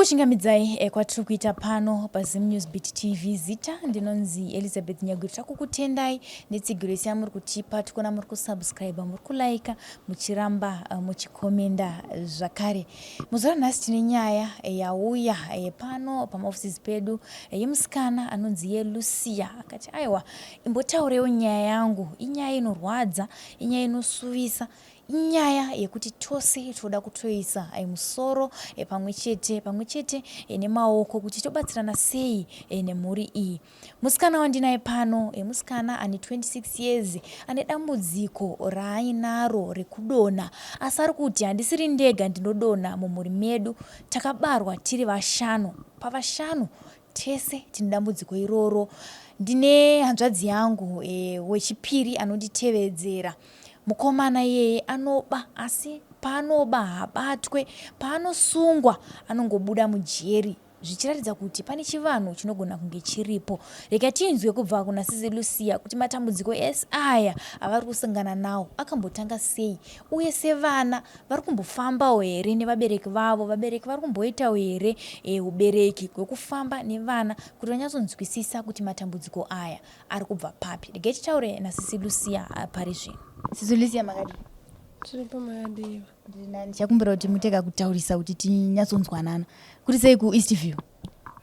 Kukuchingamidzai eh, kwatiri kuita pano paZim News Beat TV. Zita ndinonzi Elizabeth Nyagwiri. Takukutendai netsigiro yese yamuri kutipa. Tikuona muri kusubscribe, muri kulaika, muchiramba eh, muchikomenda zvakare. Muzuva ranhasi tine nyaya eh, yauya pano pamaoffices pedu yemusikana anonzi yeLucia akati aiwa imbotaurewo nyaya yangu. Inyaya inorwadza, inyaya inosuvisa. Inyaya yekuti tose toda kutoisa eh, musoro eh, pamwe chete pamwe chete eh, nemaoko kuti tobatsirana sei nemhuri iyi. Musikana wandinaye pano musikana ane 26 years ane dambudziko raainaro rekudonha asi ari kuti handisiri ndega ndinodonha mumhuri medu takabarwa tiri vashanu pavashanu Tese tine dambudziko iroro. Ndine hanzvadzi yangu e, wechipiri anonditevedzera. Mukomana iyeye anoba asi paanoba haabatwe, paanosungwa anongobuda mujeri zvichiratidza kuti pane chivanhu chinogona kunge chiripo. Rega tinzwe kubva kuna Sisi Lucia kuti matambudziko ese aya avari kusangana nawo akambotanga sei uye sevana vari kumbofambawo here nevabereki vavo vabereki vari kumboitawo here e, ubereki hwekufamba nevana kuti vanyatsonzwisisa kuti matambudziko aya ari kubva papi regai titaure nasisi Lucia ah, pari zvino. Sisi Lucia makadii? Tiripo makadiwa. Ndichakumbira kuti muteka kutaurisa kuti tinyatsonzwanana. Kuri sei kuEast View?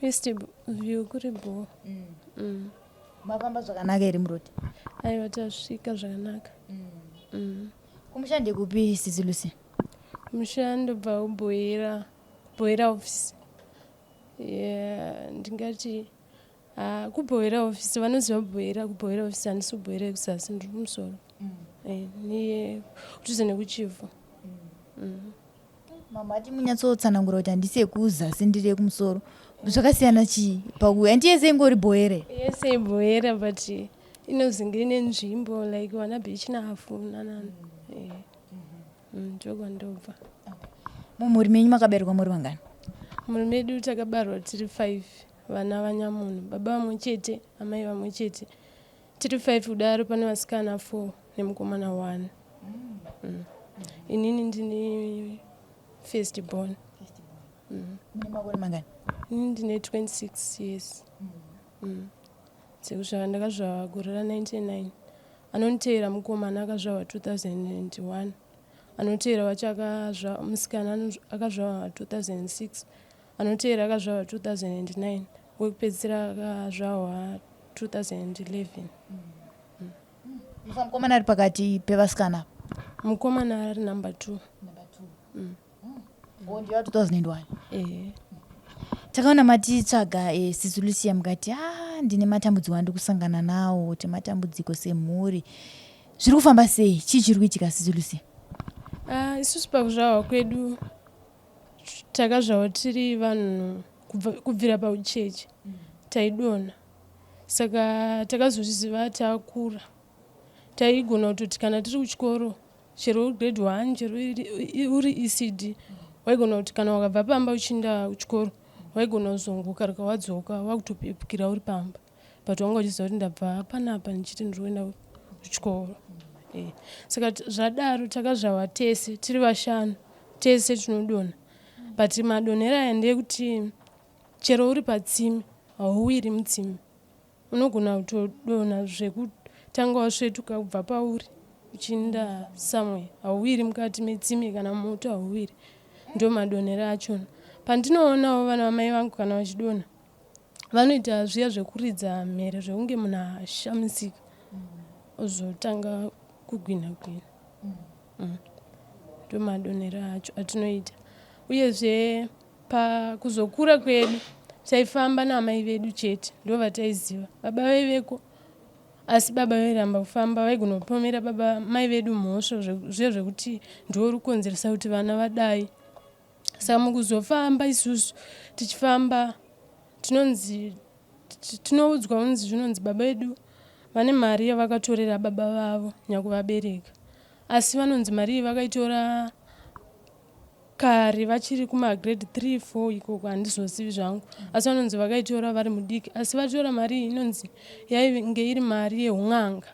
East View kuri bho. Mm. Mm. Mafamba zvakanaka here muroad? Aiwa tasvika zvakanaka. Mm. Mm. Kumusha ndekupi sisi Lucy? Kumusha ndobva kuBohera, Bohera office. Yeah, ndingati ah, kuBohera office vanoziva Bohera, kuBohera office handisi kuBohera yekuzasi ndiri kumusoro. Mm. Eh, niye kudhuze nekuChivhu. Mm. Mm. Mama ati munyatsotsanangura kuti handisi yekuzasi ndiri yekumusoro. Zvakasiyana chii? Paku hanti yese ingori Bohera. Yese iBohera but inozenge ine nzvimbo like vana beach nahafu nanani eh. mm, ndokwandobva. Mumhuri menyu makaberekwa muri vangani? Mhuri medu takabarwa tiri five vana vanyamunhu, baba vamwe chete amai vamwe chete, tiri five kudaro. Pane vasikana four nemukomana one. Mm. Inini ndini first born. Mune makore mangani? Inini ndine 26 years. Mm. Sekuzvarwa ndakazvarwa gore ra 99. Anonditeera mukomana akazvarwa 2001. Anoteera wacho akazvarwa musikana akazvarwa 2006. Anoteera akazvarwa 2009. Wekupedzisira akazvarwa 2011. Mm. Musa mukomana ari pakati pevasikana. Mukomana ari number 2. Number 2. Mm. Oh, ndiyo 2001. Eh. Takaona matitsvaga eh, sisi Lucia mukati ah, ndine matambudziko andiri kusangana nawo tematambudziko semhuri. Zviri kufamba sei? Chii chiri kuitika sisi Lucia? Ah, isusu pakuzvarwa kwedu takazvarwa tiri vanhu kubvira paucheche taidonha saka takazozviziva takura taigona kutoti kana tiri kuchikoro chero uri grade one chero uri ecd waigona kuti kana wakabva pamba uchiinda kuchikoro waigona kuzongokaruka wadzoka wakutopepukira uri pamba but wanga uchiziva kuti ndabva panapa ndichiti ndiri kuenda kuchikoro eh. Saka zvadaro takazvarwa tese tiri vashanu tese tinodonha but madonhero aya ndeyekuti chero uri patsime hauwiri mutsime Unogona kutodonha zvekutanga wasvetuka kubva pauri uchiinda somewhere. Hauwiri mukati metsime kana moto hauwiri. Ndomadonhero achona. Pandinoonawo vana vamai vangu kana vachidonha vanoita zviya zvekuridza mhere zvekunge munhu ashamisika ozotanga kugwinha gwinha. Ndomadonhero acho atinoita. Uyezve Pakuzokura kwedu taifamba naamai vedu chete ndovataiziva. Baba vaiveko asi baba vairamba kufamba vaigona kupomera baba mai vedu mhosva zviya zvekuti ndiwe uri kukonzeresa kuti vana vadai. Saka mukuzofamba isusu tichifamba tinonzi tinoudzwa kunzi zvinonzi baba vedu vane mari yavakatorera baba vavo nyakuvabereka asi vanonzi mari iyi vakaitora Kare vachiri kumagrade 3 4 ikoko handizozivi zvangu asi vanonzi vakaitora vari mudiki asi vatora mari iyi inonzi yainge iri mari yeun'anga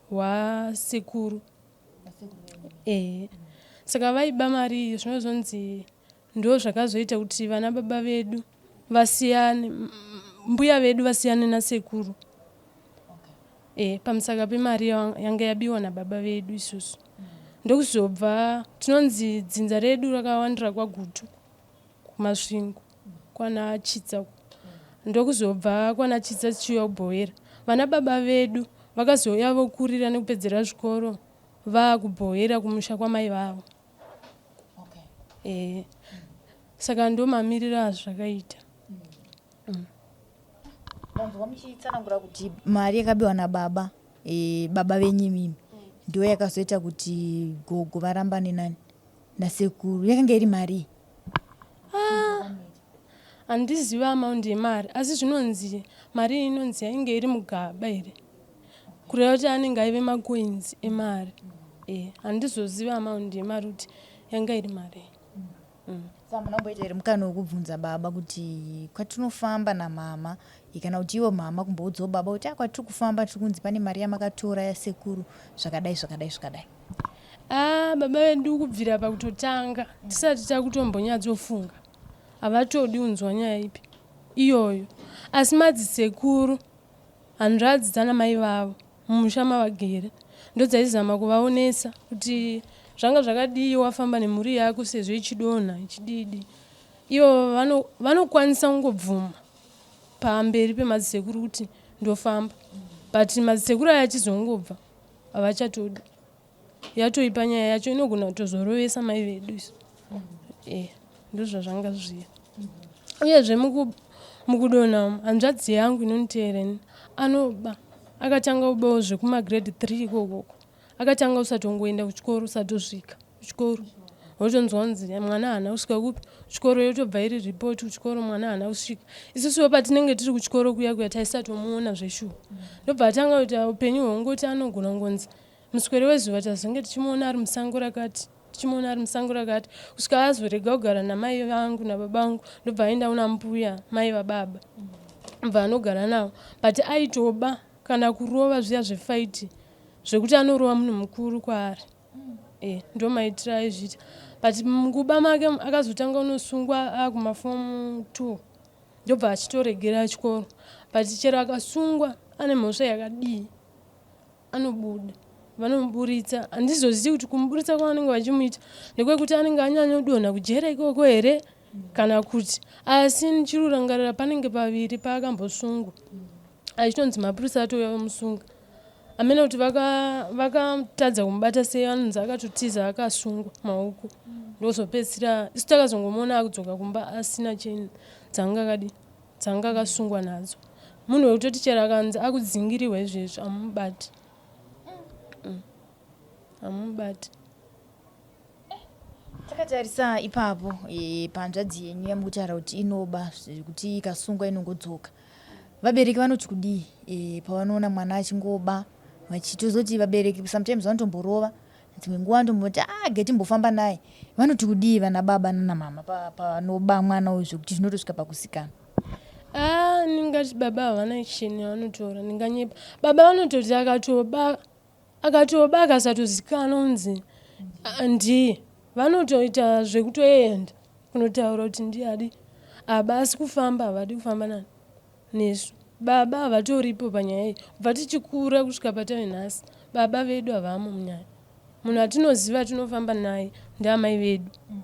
hwasekuru ehe saka vaiba mari iyi zvinozonzi Ndo zvakazoita kuti vana baba vedu vasiyane, mbuya vedu vasiyane nasekuru. Okay. E, pamusaka pemari yanga yabiwa nababa vedu isusu. Ndokuzobva tinonzi dzinza redu rakawandira kwaGutu kuMasvingo kwana Chitsa uko. Ndokuzobva kwana Chitsa tichiuya kuBhowera. Vana baba vedu vakazouya vokurira nekupedzera zvikoro vaakubhowera kumusha kwamai vavo. Okay. E, saka ndomamiriro azvakaita. Ndanzwa muchitsanangura kuti mari yakabiwa nababa e, baba venyu imimi ndiyo yakazoita kuti gogo varambane nani nasekuru. Yakanga iri marii? Ah, handizivi amount yemari asi zvinonzi mari iyi inonzi yainge iri mugaba here kureva kuti anenge aive macoins emari e handizozivi amount yemari kuti yanga iri marii. Saka hamuna kumboita here mukana wekubvunza baba kuti kwatinofamba namama kana kuti ivo mama kumboudzawo baba kuti ah kwatiri kufamba tiri kunzi pane mari yamakatora yasekuru zvakadai zvakadai zvakadai. Ah, baba vedu kubvira pakutotanga tisati takutombonyatsofunga havatodi kunzwa nyaya ipi iyoyo asi madzisekuru Hanzvadzi dzana mai vavo mumusha mavagere ndodzaizama kuvaonesa kuti zvanga zvakadii wafamba nemhuri yako sezvo ichidonha ichididi. Ivo vanokwanisa kungobvuma pamberi pemadzisekuru kuti ndofamba but madzisekuru aya achizongobva havachatodi. Yatoipa nyaya yacho inogona kutozorovesa mai vedu isu. Eh, ndozvazvanga zviya. Uyezve mukudonha umu hanzvadzi yangu inonditeera ini anoba akatanga kubawo zvekumagrade 3 ikokoko akatanga usatongoenda kuchikoro usatosvika kuchikoro wotonzwa kunzi mwana haana kusvika kupi kuchikoro yotobva iri report kuchikoro mwana haana kusvika isusuwo patinenge tiri kuchikoro kuya kuya taisatomuona zveshuwa ndobva atanga kuita upenyu hwongoti anogona kungonzi Muswere wezuva tazonge tichimuona ari musango rakati tichimuona ari musango rakati kusvika azorega kugara namai vangu nababa vangu ndobva aenda kuna mbuya mai vababa bva anogara navo but aitoba kana kurova zviya zvefaiti zvekuti anorova munhu mukuru kwaari e ndomaitiro aizviita but mukuba make akazotanga unosungwa akumafomu two ndobva achitoregera chikoro but chero akasungwa ane mhosva yakadii Anobuda vanomuburitsa handizozivi kuti kumuburitsa kwavanenge vachimuita ndekwekuti anenge anyanyodonha kujere ikoko here kana kuti asi ndichirurangarira panenge paviri paakambosungwa achitonzi mapurisa atouya vamusunga amene kuti vakatadza kumubata sei anonzi akatotiza akasungwa maoko ndozopedzisira isu takazongomuona akudzoka kumba asina cheni dzanga akadii dzanga akasungwa nadzo munhu wekutoti chero akanzi akudzingirirwa izvezvi amubati amubati Takatarisa ipapo e, panzvadzi yenyu yamukutaura kuti inoba zvekuti ikasungwa inongodzoka. Vabereki vanoti kudii e, pavanoona mwana achingoba vachitozoti vabereki sometimes vanotomborova dzimwe nguva vanotomboti ah getimbofamba naye vanoti kudii vana baba nana mama panoba mwana uyu zvekuti zvinotosvika pakusikana. Ah, ndingati baba havana action yavanotora ndinganyepa baba vanototi akatoba akatoba akasatozikanwa kunzi ah, ndiye vanotoita zvekutoenda kunotaura kuti ndiye adi aba asi kufamba havadi kufamba nani nesu baba havatoripo panyaya iyi kubva tichikura kusvika patave nhasi baba vedu havamo munyaya munhu atinoziva atinofamba naye ndiamai vedu mm.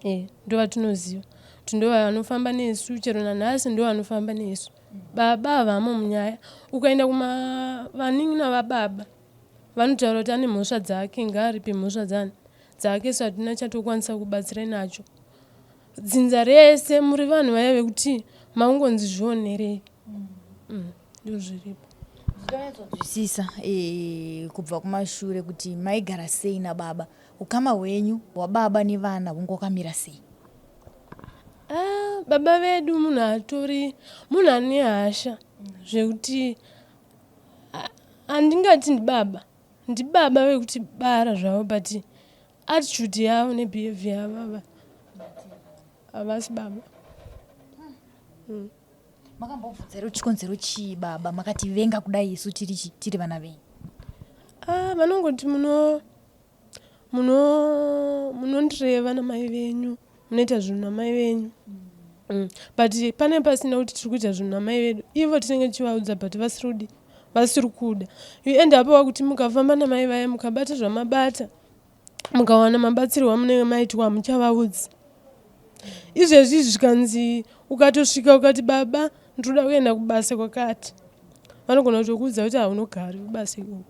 e, ndovatinoziva kuti ndovanofamba nesu chero nanhasi ndovanofamba nesu mm. baba havamo munyaya ukaenda kumavanin'ina vababa vanotaura kuti ane mhosva dzake ngaaripe mhosva dzani dzake so hatina chatokwanisa kubatsira nacho Dzinza rese muri vanhu vaya vekuti maungonzi zvionerei. Ndozviripo. Ndinonyatsonzwisisa eh, kubva kumashure kuti maigara sei nababa, ukama hwenyu hwababa nevana hunga hwakamira sei? Ah, baba vedu munhu atori munhu ane hasha zvekuti handingati ndibaba ndibaba vekuti bara zvavo but Attitude yavo nebehavior yavo ava havasi baba. Makambobvunza here kuti chikonzero chii baba makativenga kudai isu tiri chi tiri vana venyu? Ah, vanongoti muno muno munondireva namai venyu. Munoita zvinhu namai venyu. But pane pasina kuti tiri kuita zvinhu namai vedu, ivo tinenge tichivaudza, but vasiri kudi, vasiri kuda. You end up wakuti mukafamba namai vaya, mukabata zvamabata, mukawana mabatsirwo amunenge maitwa, hamuchavaudzi. Izvezvi izvi zvikanzi ukatosvika ukati, "Baba, ndinoda kuenda kubasa kwakati," vanogona kutokuudza kuti haunogari kubasa ikoko.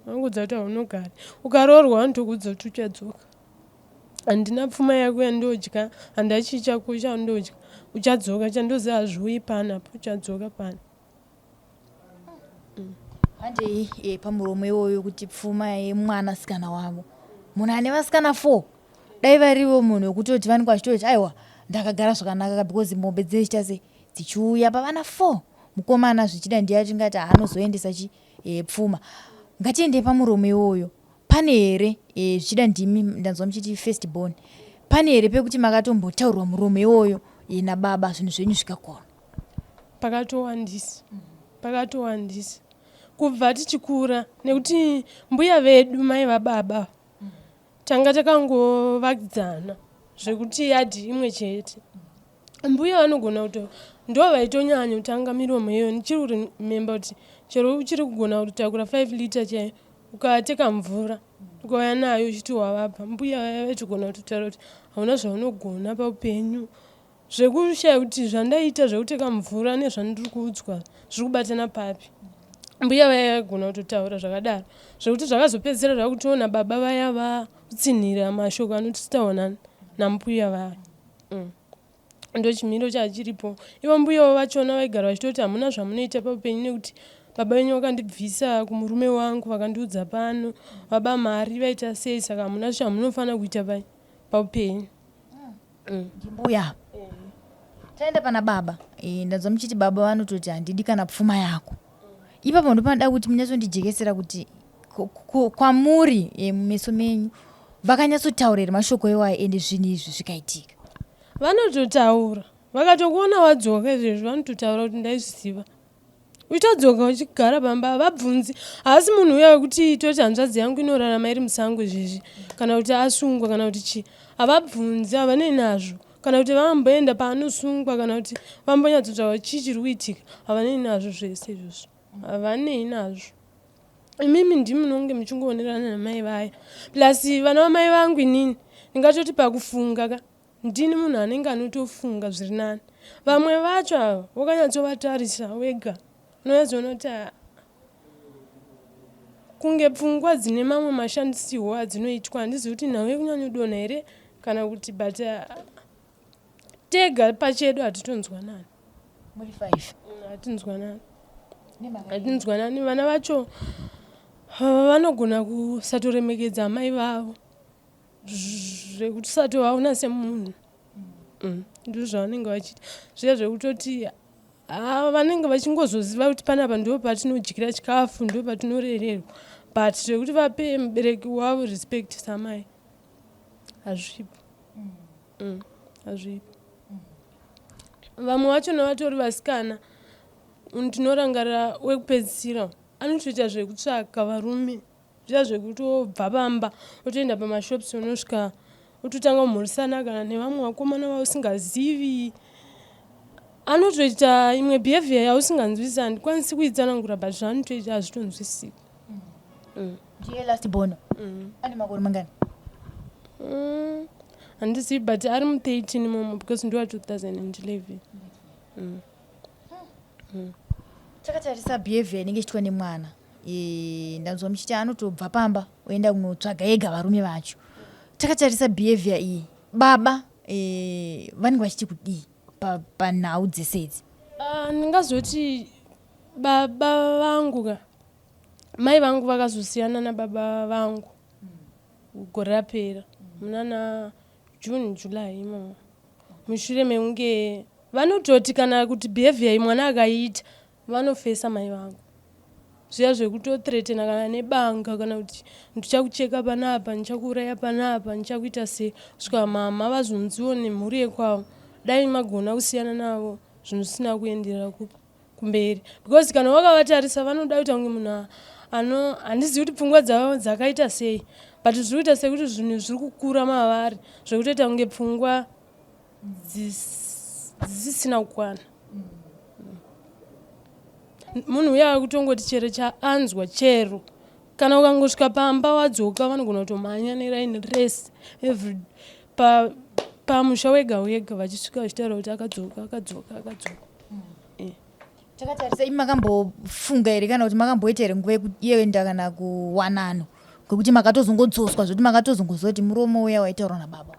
Vanokuudza kuti haunogari. Ukaroorwa, vanotokuudza kuti uchadzoka. Handina pfuma yako yandodya, handina chii chako chandodya, uchadzoka. Chandoziva, hazviuyi panapa, uchadzoka pano. Handei pamuromo iwoyo kuti pfuma yemwanasikana wavo. Munhu ane vasikana 4, dai varivo munhu wekutoti vanenge vachitoti, "Aiwa, ndakagara zvakanaka," because mombe dzichiita sei, dzichiuya pavana 4. Mukomana zvichida ndiye atingati haanozoendesa chi pfuma. Ngatiendei pamuromo iwoyo. Pane here zvichida ndimi ndanzwa muchiti first born, pane here pekuti makatombotaurwa muromo iwoyo nababa, zvinhu zvenyu zvikakona? Pakatowandisa, pakatowandisa kubva tichikura, nekuti mbuya vedu, mai vababa, tanga takangovakidzana zvekuti yadhi imwe chete. Mbuya vanogona kuto ndo vaitonyanya kutanga miromo iyoyo. Ndichiri kuremember kuti chero uchiri kugona kutakura 5 liter chaiyo, ukateka mvura, ukauya nayo uchiti wavapa, mbuya vaya vaitogona kutotaura kuti hauna zvaunogona paupenyu, zvekushaya kuti zvandaita zvekuteka mvura nezvandiri kuudzwa zviri kubatana papi. Mbuya vaya vaigona kutotaura zvakadaro, zvekuti zvakazopedzisira zvakutoona baba vaya vatsinhira mashoko anotitaura nambuya vaya. Ndo chimiro chachiripo. Ivo mbuyawo vachona vaigara vachitoti hamuna zvamunoita paupenyu, nekuti baba venyu vakandibvisa kumurume wangu, vakandiudza pano, vaba mari, vaita sei, saka hamuna zvamunofanira kuita paupenyu. Ndimbuya. Taenda pana baba. Ndanzwa muchiti baba vanototi handidi kana pfuma yako. Ipapo ndopanoda kuti munyatsondijekesera kuti kwamuri, mumeso menyu, vakanyatsotaura here mashoko iwayo, ende zvinhu izvi zvikaitika? Vanototaura. Vakatokuona wadzoka izvezvi, vanototaura kuti ndaizviziva uchadzoka uchigara pamba. Havabvunzi. Haasi munhu uya wekuti toti hanzvadzi yangu inorarama iri musango izvezvi, kana kuti asungwa, kana kuti chii. Havabvunzi, havanei nazvo. Kana kuti vamboenda paanosungwa, kana kuti vambonyatsotsvaga chii chiri kuitika, havanei nazvo. Zvese izvozvo havanei nazvo. Imimi ndimi munonge muchingoonerana namai vaya, plus vana vamai vangu. Inini ndingatoti pakufunga ka, ndini munhu anenge anotofunga zviri nani. Vamwe vacho ava, wakanyatsovatarisa wega, unonyatsoona kuti kunge pfungwa dzine mamwe mashandisirwo adzinoitwa. Handizivi kuti nhau yekunyanyodonha here kana kuti, but tega pachedu hatitonzwanani. Muri five? Hatinzwanani, hatinzwanani. Vana vacho vanogona kusatoremekedza amai vavo, zvekuti usatovaona semunhu. Ndizvo zvavanenge vachiita zviya, zvekutoti ha, vanenge vachingozoziva kuti panapa ndo patinodyira chikafu, ndo patinorererwa, but zvekuti vape mubereki wavo respect samai, hazvipo. Hazvipo. Vamwe vachona vatori vasikana. Ndinorangarira wekupedzisira anotoita zvekutsvaka varume, zviya zvekutobva pamba otoenda pamashops, unosvika ototanga kumhorisana kana nevamwe vakomana vausingazivi. Anotoita imwe behavior yausinganzwisisi. Handikwanisi kuitsanangura, but zvaanotoita hazvitonzwisiki. Ndiye last born? Ane makore mangani? Handizivi, but ari mu13 imomo, because ndiwa 2011. Takatarisa behavior inenge ichiitwa nemwana, ndanzwa muchiti anotobva pamba oenda kunotsvaga ega varume vacho. Takatarisa behavior iyi, baba vanenge vachiti kudii panhau dzese idzi? Ah, ndingazoti baba vangu ka, mai vangu vakazosiyana nababa vangu gore rapera munana June, July imomo, mushure mekunge vanototi kana kuti behavior iyi mwana akaiita, vanofesa mai vangu, zviya zvekutothreatena kana nebanga, kana kuti ndichakucheka panapa, ndichakuuraya panapa, ndichakuita sei, kusvika mama vazonziwo nemhuri yekwavo, dai magona kusiyana navo zvinhu zvisina kuenderera kumberi, because kana wakavatarisa vanoda kuita kunge munhu. Ano handizivi kuti pfungwa dzavo dzakaita sei but zviri kuita sekuti zvinhu zviri kukura mavari zvekutoita kunge pfungwa dzisisina kukwana. Munhu uya akutongoti chero chaanzwa chero kana ukangosvika pamba wadzoka vanogona kutomhanya neraini rese every pa pamusha wega wega vachisvika vachitaura kuti akadzoka akadzoka akadzoka. Eh. Takatarisa imi makambofunga here kana kuti makamboita here nguva yekuenda kana kuwanano kwekuti makatozongodzoswa zvekuti makatozongoziva kuti muromo uya waitaurwa nababa?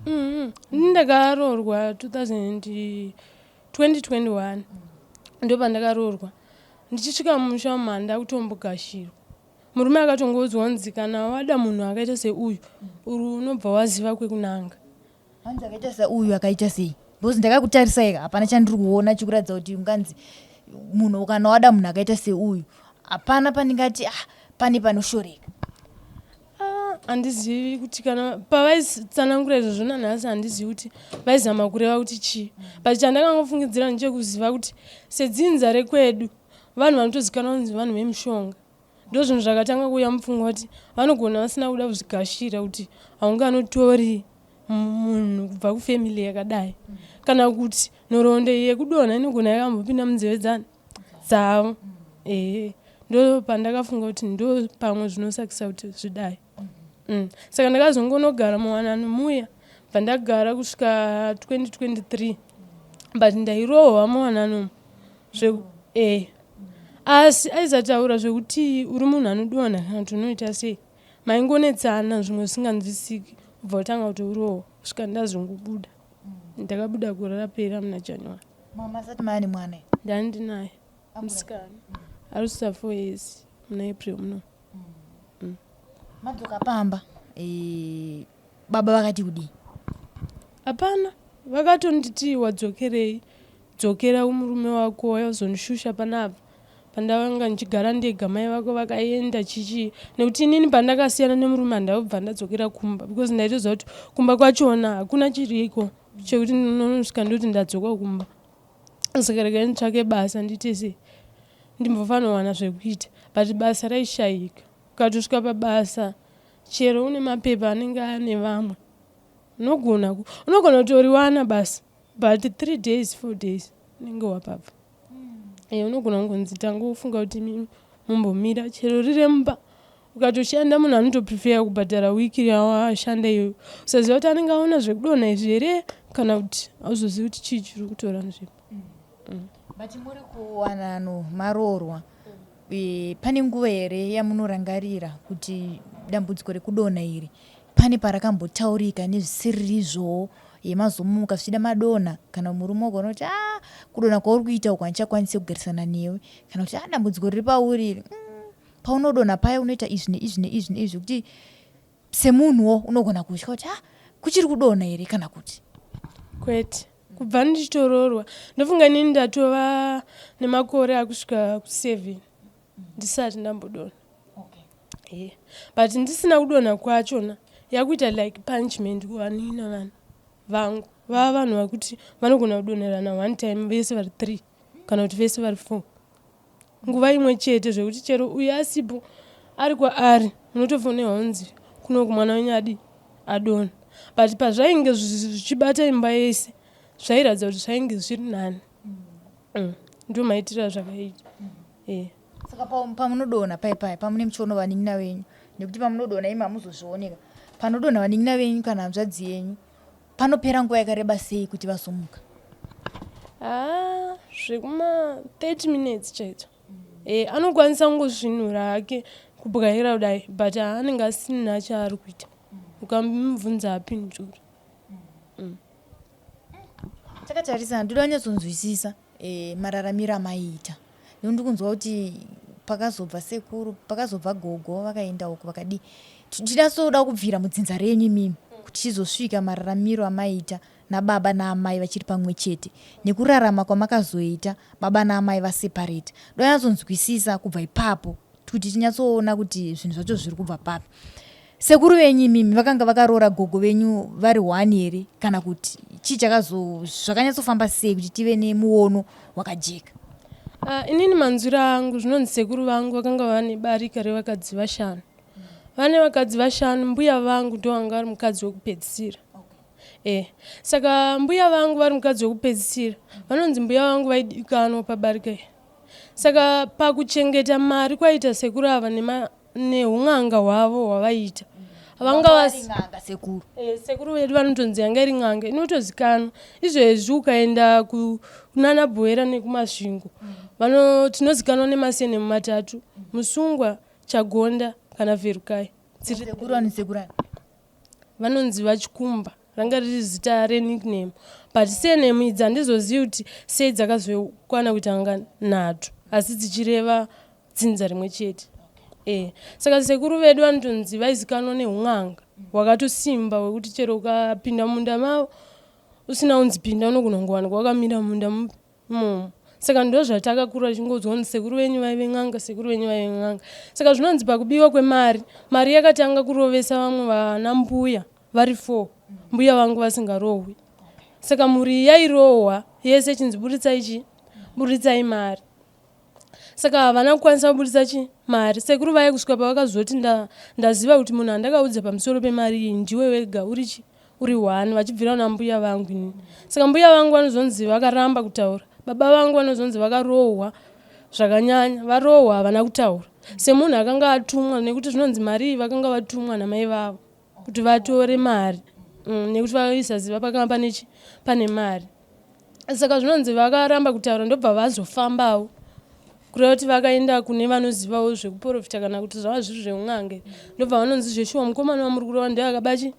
Ini ndakaroorwa 2000 2021 ndopandakaroorwa ndichisvika mumusha umu handina kutombogashirwa. Murume akatongoudzwa kunzi kana wada munhu akaita seuyu uri unobva waziva kwekunanga. Hanzi akaita seuyu akaita sei? Because ndakakutarisai ka hapana chandiri kuona chikuratidza kuti unganzi munhu kana wada munhu akaita seuyu hapana pandingati ah, pane panoshoreka. Ah, handizivi kuti kana pavaitsanangura izvozvo nanhasi handizivi kuti vaizama kureva kuti chii but chandakangofungidzira ndechekuziva kuti sedzinza rekwedu vanhu vanotozikanwa kunzi vanhu vemushonga ndozvinhu zvakatanga kuuya mupfungwa kuti vanogona vasina kuda kuzvigashira kuti haunganotori munhu kubva kufamily yakadai kana kuti nhoroondo iyi yekudonha inogona yakambopinda munzeve dzani dzavo ehe ndo pandakafunga kuti ndo pamwe zvinosakisa kuti zvidai. Saka ndakazongonogara muwanano muya bva ndagara kusvika 2023 but ndairohwa muwanano eh asi aisataura zvekuti uri munhu anodonha kana kuti unoita sei maingonetsana zvimwe zvisinganzwisiki ubva watanga kuti urohwa kusvika ndazongobuda. Ndakabuda gore rapera muna January. Mama asati maane mwana? Ndandinaye musikana ari kusvitsa 4 years muna April muno. Madzoka pamba e, baba vakati kudii? Hapana, vakatonditi wadzokerei, dzokera kumurume wako wazondishusha panapa pandanga ndichigara ndega mai vako vakaenda chichii nekuti inini pandakasiyana nemurume handabva ndadzokera kumba because ndaitoziva kuti kumba kwachona hakuna chiriko chekuti ndinonosvika ndoti ndadzoka kumba saka regai nditsvake basa ndiite sei ndimbofanowana zvekuita but basa raishayika ukatosvika pabasa chero une mapepa anenge ane vamwe unogona unogona kutoriwana basa but 3 days 4 days unenge wapabva. E, unogona kungonzi tangofunga kuti mumbomira chero riremba ukatoshanda munhu anotoprefeya kubhadhara wiki yawashanda iyoyo usaziva kuti anenge aona zvekudonha izvi here kana kuti hauzozivi kuti chii chiri kutora nzvimbo. But muri kuwanano maroorwa e, pane nguva here yamunorangarira kuti dambudziko rekudonha iri pane parakambotaurika nezvisiririzvowo yemazomuka zvichida madonha kana murume ukaona kuti a kudonha kwauri kuita uku handichakwanisi kugarisana newe kana kuti a dambudziko riri pauri iri paunodonha paya unoita izvi neizvi neizvi neizvi zvekuti semunhuwo unogona kutya kuti ah kuchiri kudonha here kana kuti kwete. Kubva ndichitoroorwa ndofunga inini ndatova nemakore akusvika ku7 ndisati ndambodonha. Okay. Yeah. But ndisina kudonha kwachona yakuita like punishment kuvanina vanhu vangu vava vanhu vakuti vanogona kudonherana one time vese vari 3 kana kuti vese vari 4 nguva imwe chete zvekuti chero uyu asipo ari kwaari unotofonerwa unzi kunoku mwana wenyu adi adonha but pazvainge zvichibata imba yese zvairatidza kuti zvainge zviri nani. Ndo maitiro azvakaita. Yeah. Saka pamunodonha pai pai pamune muchiona vanin'ina venyu nekuti pamunodonha imi hamuzozvioneka panodonha vanin'ina venyu kana hanzvadzi yenyu panopera nguva yakareba sei kuti vazomuka? Haa zvekuma 30 minutes chaidzo. Anokwanisa kungosvinura hake kubwaira kudai but anenge asina chaari kuita ukamubvunza apindura. Takatarisa ndoda kunyatsonzwisisa mararamiro amaiita nekuti ndikunzwa kuti pakazobva sekuru pakazobva gogo vakaenda uko vakadii tichinasoda kubvira mudzinza renyu imimi kuti chizosvika mararamiro amaiita nababa naamai vachiri pamwe chete nekurarama kwamakazoita baba naamai vaseparate donyatsonzwisisa kubva ipapo kuti tinyatsoona kuti zvinhu zvacho zviri kubva papi. Sekuru venyu imimi vakanga vakaroora gogo venyu vari one here kana kuti chii chakazo zvakanyatsofamba sei kuti tive nemuono wakajeka? Ah, inini manzwiro angu zvinonzi sekuru vangu vakanga vane barika revakadzi vashanu. Vane vakadzi vashanu, mbuya vangu ndo vanga vari mukadzi wekupedzisira. Eh, saka mbuya vangu vari mukadzi wekupedzisira. Vanonzi mbuya vangu vaidikanwa pabarika iri. Saka pakuchengeta mari kwaita sekuru ava nema nehun'anga hwavo hwavaiita vanga vas n'anga sekuru eh, sekuru vedu vanotonzi yanga iri n'anga inotozikanwa izvezvi ukaenda kunana bhuera nekumasvingo vano tinozikanwa nemasenemu matatu musungwa chagonda kana vherukai sekuru vanosekuru Vanonzi VaChikumba ranga riri zita renickname but surname idzi handizozivi kuti sei dzakazokwana kuita nga nhatu asi dzichireva dzinza rimwe chete. E, saka sekuru vedu vanotonzi vaizikanwa neun'anga hwakatosimba hwekuti chero ukapinda mumunda mavo usina kunzi pinda unogona kungowanikwa wakamira mumunda imomo saka ndozvatakakura tichingonzwa kunzi sekuru venyu vaive n'anga sekuru venyu vaive n'anga saka zvinonzi pakubiwa kwemari mari yakatanga kurovesa vamwe vana mbuya vari four mbuya vangu vasingarohwi saka mhuri yairohwa yese chinzi buritsai chi buritsai mari saka havana kukwanisa kuburitsa chi mari sekuru vaye kusvika pavakazoti ndaziva kuti munhu andakaudza pamusoro pemari iyi ndiwe wega uri chi uri one vachibvira kuna mbuya vangu inini saka mbuya vangu vanozonzi vakaramba kutaura baba vangu vanozonzi vakarohwa zvakanyanya varohwa havana kutaura semunhu akanga atumwa nekuti zvinonzi mari iyi vakanga vatumwa namai vavo kuti vatore mari mm, nekuti vaisaziva pakanga pane chi pane mari saka zvinonzi vakaramba kutaura ndobva vazofambawo kureva kuti vakaenda kune vanozivawo zvekuprofita kana kuti zvava zviri zveun'ange ndobva vanonzi zveshuwa mukomana wamuri kureva ndiye akaba chi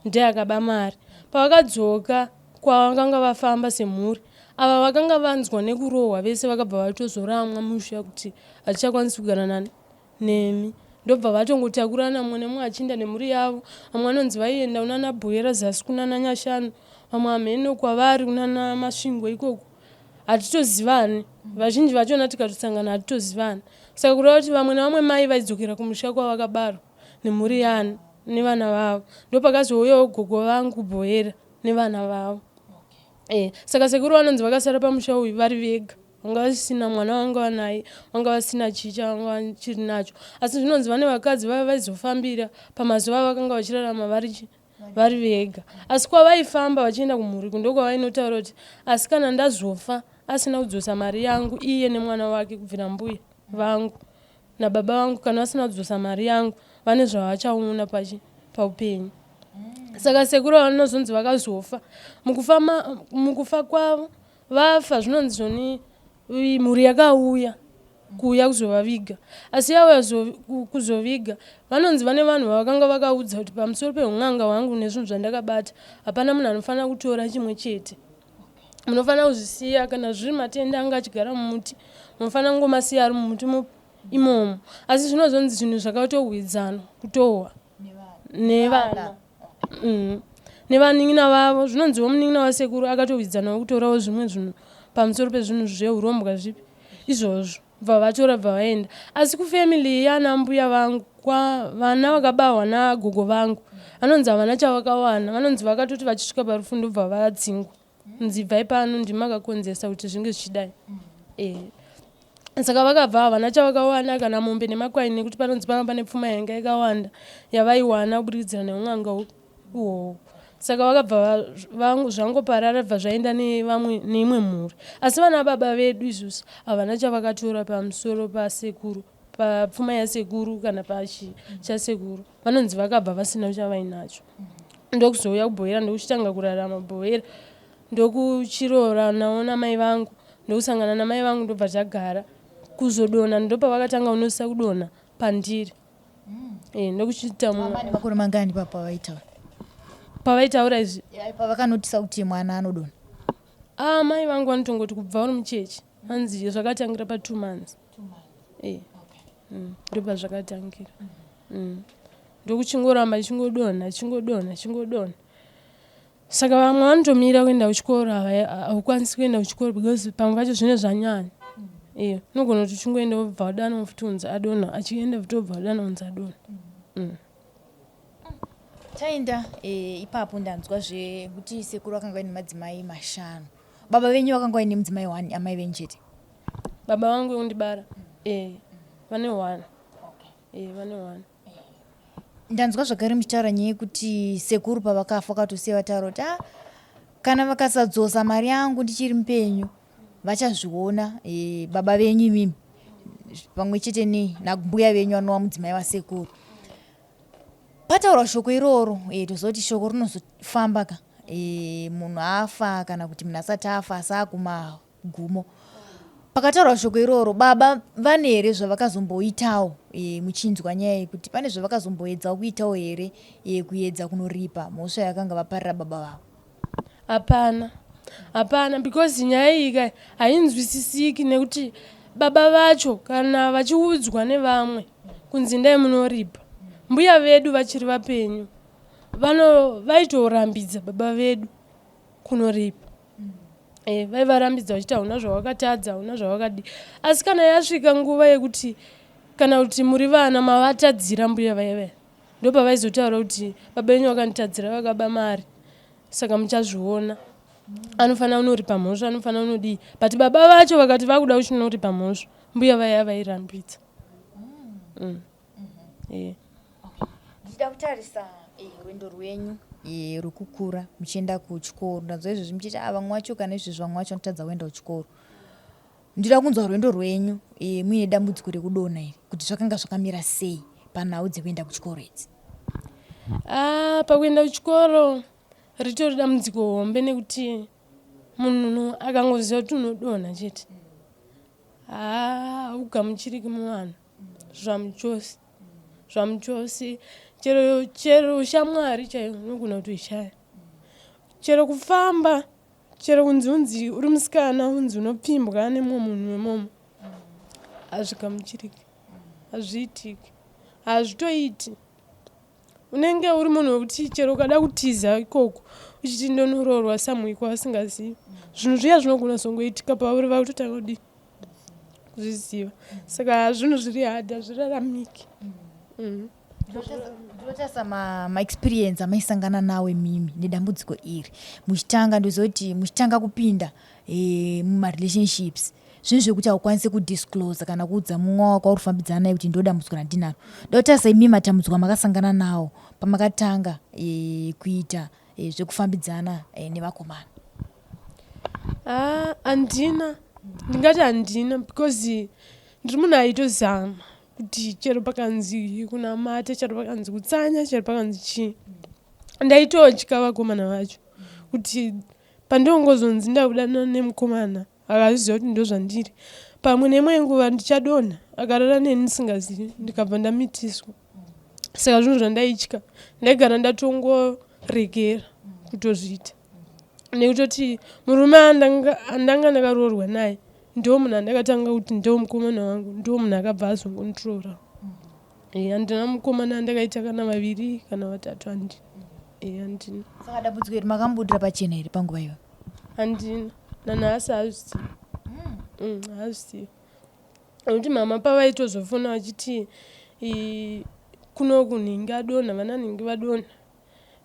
ndiye akaba mari pavakadzoka kwavakanga vafamba semhuri ava vakanga vanzwa nekurohwa vese vakabva vatozoramwa musha kuti hatichakwanisi kugara nani nemi ndobva vatongotakurana mumwe nemumwe achiinda nemhuri yavo vamwe vanonzi vaienda kunana bhuera zasi kunana nyashanu vamwe hameno kwavari kunana masvingo ikoko hatitozivani vazhinji vachona tikatosangana hatitozivani saka kureva kuti vamwe nevamwe mai vaidzokera kumusha kwavakabarwa nemhuri yani nevana vavo ndopakazouyawo gogo vangu bhoera nevana vavo eh, saka sekuru vanonzi vakasara pamusha uyu vari vega vanga vasina mwana vanga vanaye vanga vasina chii chavanga vachiri nacho asi zvinonzi vane vakadzi vaiva vaizofambira pamazuva avakanga vachirarama vari vari vega asi kwavaifamba vachienda kumhuri kundokwavainotaura kuti asi kana ndazofa asina kudzosa mari yangu iye nemwana wake kubvira mbuya vangu nababa vangu kana vasina kudzosa mari yangu vane zvavachaona pachi paupenyu saka sekuru vanozonzi vakazofa mukufa, mukufa kwavo Vafa zvinonzi zvoni mhuri yakauya kuuya kuzovaviga asi yauya kuzoviga vanonzi vane vanhu vavakanga vakaudza kuti pamusoro peun'anga hwangu nezvinhu zvandakabata hapana munhu anofanira kutora chimwe chete munofanira kuzvisiya kana zviri matenda anga achigara mumuti munofanira kungomasiya ari mumuti imomo asi zvinozonzi zvinhu zvakatohwidzana kutohwa nevana mm. nevanin'ina vavo zvinonziwo munin'ina wasekuru akatowidzanawo kutorawo zvimwe zvinhu pamusoro pezvinhu zveurombwa zvipi izvozvo bva vatora bva vaenda asi kufamily yana mbuya vangu kwa vana vakabahwa nagogo vangu vanonzi havana chavakawana vanonzi vakatoti vachisvika parufu ndobva vadzingwa nzi ibvai pano ndimi makakonzeresa kuti zvinge zvichidai eh. Saka vakabva havana chavakawana kana mombe nemakwai nekuti panonzi panga pane pfuma yainga yakawanda yavaiwana kuburikidzira neun'anga uhoho. Saka vakabva zvangoparara bva zvaenda nevamwe neimwe mhuri. Asi vana baba vedu isusu havana chavakatora pamusoro pasekuru papfuma yasekuru kana pachi chasekuru vanonzi vakabva vasina chavainacho ndokuzouya kubhoera ndokuchitanga kurarama bhoera ndokuchirooranawo namai vangu ndokusangana namai vangu ndobva tagara kuzodonha ndopavakatanga kunosisa kudonha pandiri mm. e, ndokuchiita makore mangani pa pavaitaura pavaitaura izvi pavakanotisa kuti mwana anodonha ah, mai vangu vanotongoti kubva uri muchechi hanzi zvakatangira pa two months e. mm, ndopazvakatangira mm. ndokuchingoramba chingodonha chingodonha chingodonha Saka vamwe vanotomira kuenda kuchikoro haukwanisi kuenda kuchikoro because pamwe pacho zvine zvanyanya iyo unogona kuti uchingoenda wobva wadana futi unzi adonha achienda futi wobva wadana unzi adonha mm. Taenda e, ipapo ndanzwa zvekuti sekuru vakanga vaine madzimai mashanu baba venyu vakanga vaine mudzimai one amai venyu chete. Baba vangu vekundibara eh vane one. Eh vane one. Ndanzwa zvakare muchitaura nyaya yekuti sekuru pavakafa vakatosiya vataura kuti ah, kana vakasadzosa mari yangu ndichiri mupenyu vachazviona e, baba venyu imimi pamwe chete nei nambuya venyu anova mudzimai wasekuru. Pataurwa shoko iroro e, toziva kuti shoko rinozofamba ka e, munhu afa kana kuti munhu asati afa asi akumagumo. Pakataurwa shoko iroro baba vane here zvavakazomboitawo e, muchinzwa nyaya yekuti pane zvavakazomboedzawo kuitawo here e, kuedza kunoripa mhosva yakanga vaparira baba vavo? Hapana, hapana because nyaya iyi ka hainzwisisiki nekuti baba vacho kana vachiudzwa nevamwe kunzi ndai munoripa mbuya vedu vachiri vapenyu vano vaitorambidza baba vedu kunoripa e, vaivarambidza vachiti hauna zvawakatadza hauna zvawakadii asi kana yasvika nguva yekuti kana kuti muri vana mavatadzira mbuya vaya vaya ndopavaizotaura kuti baba venyu vakanditadzira vakaba mari saka muchazviona anofanira kunoripa mhosva anofanira kunodii but baba vacho vakati vakuda kuchinoripa mhosva mbuya vaya vairambidza mm. yeah. Ndichida kutarisa eh, rwendo rwenyu eh, rwekukura muchienda kuchikoro. Ndanzwa izvezvi muchiti ah, vamwe vacho kana izvezvi vamwe vacho vanotadza kuenda kuchikoro. Ndinoda kunzwa rwendo rwenyu eh, muine dambudziko rekudonha iri kuti zvakanga zvakamira sei panhau dzekuenda kuchikoro idzi. Ah, pakuenda kuchikoro ritori dambudziko hombe nekuti munhu akangoziva kuti unodonha chete haa haugamuchiriki muvanhu zvamuchose zvamuchose chero chero shamwari chaiyo unogona kutoishaya chero kufamba chero kunzi unzi uri musikana unzi unopfimbwa nemumwe munhu wemomo hazvigamuchiriki hazviitiki hazvitoiti unenge uri munhu wekuti chero ukada kutiza ikoko uchiti ndonoroorwa samwe kwavasingazivi zvinhu zviya zvinogona zongoitika pauri vakutotanga kudii kuzviziva saka zvinhu zviri hard hazviraramiki mm. Ndinotarisa maexperience amaisangana nawo imimi nedambudziko iri muchitanga ndoziva kuti muchitanga kupinda e, mumarelationships zvinhu zvekuti haukwanisi kudisclose kana kuudza mumwe wako wauri kufambidzana naye kuti ndodambudziko randinaro ndotarisa imimi matambudziko amakasangana nawo pamakatanga e, kuita e, zvekufambidzana e, nevakomana ah, handina ndingati handina because ndiri munhu aitozama kuti chero pakanzi kunamata chero pakanzi kutsanya chero pakanzi chii ndaitotya vakomana vacho kuti pandongozonzi ndakudanana nemukomana akazviziva kuti ndozvandiri pamwe neimwe nguva ndichadonha akarara neni ndisingazivi ndikabva ndamitiswa saka zvinhu zvandaitya ndaigara ndatongoregera kutozviita nekutoti murume andanga ndakaroorwa naye ndo munhu andakatanga kuti ndo mukomana wangu ndo munhu akabva azongondiroora eh, handina mukomana andakaita kana vaviri kana vatatu handina eh, handina saka dambudziko iri makambudira pachena here panguva iyoyo handina nanhasi hazvizivi mm, hazvizivi nekuti mama pavaitozofona vachiti kuno kunhingi adonha vana nhingi vadonha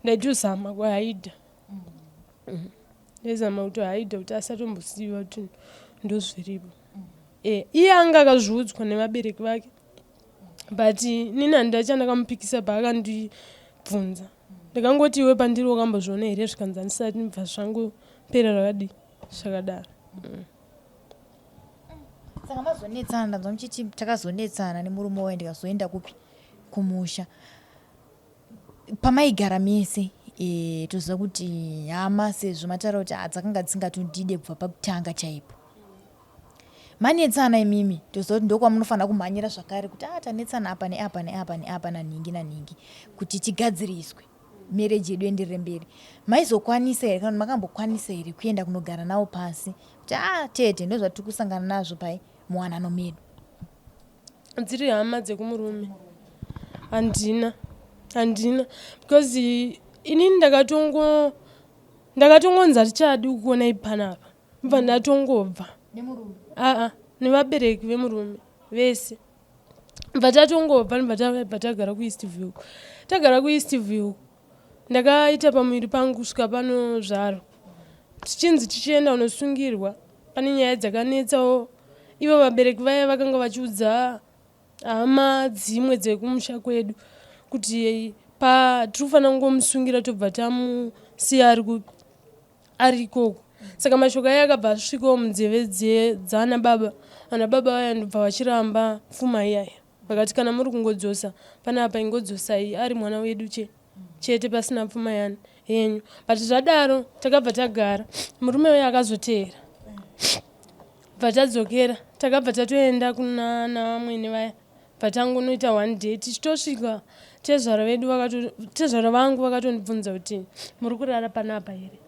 ndaitozama kuhaidha mm. Ndaizama kuti haida kuti asatomboziva kuti ndozviripo. Eh, iye anga akazviudzwa nevabereki vake but inini handina chandakamupikisa paakandibvunza. Ndakangoti iwe pandiri wakambozviona here zvikanzi handisati ndibva zvangopera zvakadii zvakadaro. Mm. Saka mazonetsana ndanzwa muchiti takazonetsana nemurume waye ndikazoenda kupi kumusha. Pamaigara mese e, toziva kuti hama sezvo mataura kuti ah, dzakanga dzisingatondide kubva pakutanga chaipo manetsana imimi toziva kuti ndokwamunofanira kumhanyira zvakare kuti ah, tanetsana apa neapa neapa neapa nanhingi nanhingi kuti tigadziriswe marriage yedu enderere mberi maizokwanisa here kana makambokwanisa here kuenda kunogara navo pasi kuti ah tete ndozvatiri kusangana nazvo pai muwanano medu Dziri hama dzekumurume handina handina because inini ndakatongo ndakatongonzi hatichadi kukuonai panapa bva ndatongobva aa nevabereki vemurume vese bva tatongobva bva tagara kueast view tagara kueast view Ndakaita pamuviri pangu kusvika panozvarwa tichinzi tichienda kunosungirwa pane nyaya dzakanetsawo Ivo vabereki vaya vakanga vachiudza hama dzimwe dzekumusha kwedu kuti pa tiri kufanira kungomusungira tobva tamusiya ari kupi ari ikoko. Saka mashoko aya akabva asvikawo munzeve dzana baba. Vana baba vaya ndobva vachiramba pfuma iyaya. Vakati kana muri kungodzosa panapa ingodzosai ari mwana wedu che chete pasina pfuma yani yenyu. But zvadaro takabva tagara. Murume uya akazoteera. Bva tadzokera takabva tatoenda kuna vamwene vaya bva tangonoita one day tichitosvika tezvara vedu vakato tezvara vangu vakatondibvunza kuti muri kurara panapa here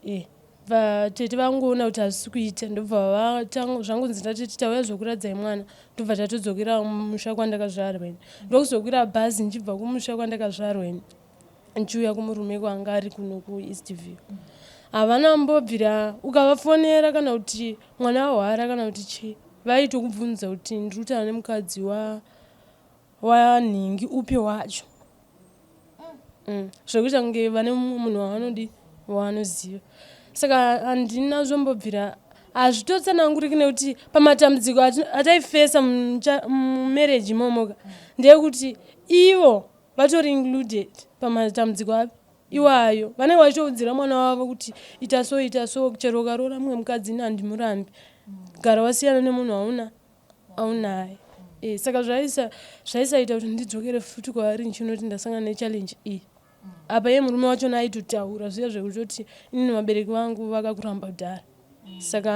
eh vatete vangoona kuti hazvisi kuita ndobva zvangonzi ndatete tauya zvokuradzai mwana ndobva tatodzokera kumusha kwandakazvarwa ini ndokuzokwira bhazi ndichibva kumusha kwandakazvarwa ini ndichiuya kumurume kwanga ari kuno kueast view havana mbobvira ukavafonera kana kuti mwana ahwara kana kuti chii vaitokubvunza kuti ndiri kutaura nemukadzi wa wanhingi upi wacho mm. Zvekuita kunge vane mumwe munhu wavanodi wavanoziva saka handina zvombobvira hazvitotsananguriki nekuti pamatambudziko ataifesa mumarriage imomoka ndeyekuti ivo vatori included pamatambudziko api iwayo vanenge vachitoudzira mwana wavo kuti ita so ita so chero ukaroora mumwe mukadzi ini handimurambi gara wasiyana nemunhu wauna aunaye e, saka zvaisa zvaisaita kuti ndidzokere futi kwavari ndichinoti ndasangana nechallenge iyi apa iye murume wachona aitotaura zviya zvekutoti inini vabereki vangu vakakuramba kudhara saka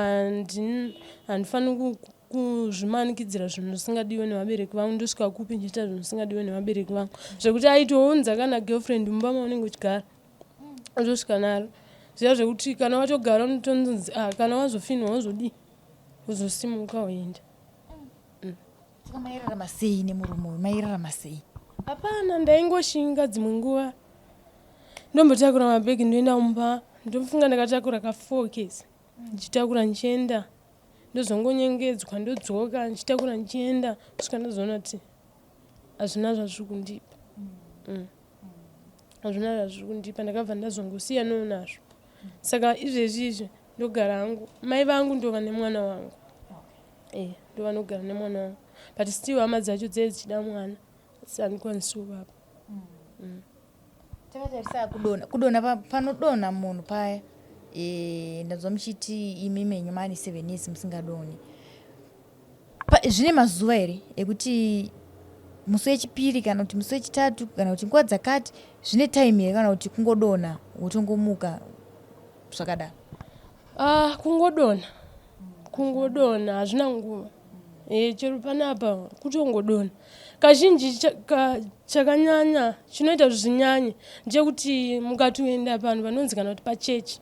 handifaniri kuzvimanikidzira zvinhu zvisingadiwe nevabereki vangu ndosvika kupi ndichiita zvinhu zvisingadiwe nevabereki vangu zvekuti aitounza kana girlfriend mumba maunenge uchigara otosvika naro zviya zvekuti kana watogara unotonzi ah, kana wazofinwa wozodii wozosimuka woenda mm. Saka mairarama sei nemurume uyu mairarama sei hapana ndaingoshinga dzimwe nguva ndombotakura mabhegi ndoenda kumba ndofunga ndakatakura ka four case ndichitakura ndichienda ndozongonyengedzwa ndodzoka ndichitakura ndichienda kusvika ndazoona kuti hazvina zvazviri kundipa mm. Hazvina zvazviri kundipa ndakabva ndazongosiyanawo nazvo saka izvezvi izvi ndogara hangu mai vangu ndova nemwana wangu e ndovanogara nemwana wangu but still hama dzacho dzee dzichida mwana asi handikwanisi kuvapa mm. Takatarisa kudonha kudonha panodonha munhu paya e, ndanzwa muchiti imi menyu maane seven years musingadonhi zvine mazuva here ekuti musi wechipiri kana kuti musi wechitatu kana kuti nguva dzakati zvine time here kana kuti kungodonha wotongomuka zvakadaro ah, kungodonha kungodonha hazvina nguva e, chero panapa kutongodonha kazhinji chakanyanya chinoita kuti zvinyanye ndechekuti mukatoenda panhu panonzi kana kuti pachechi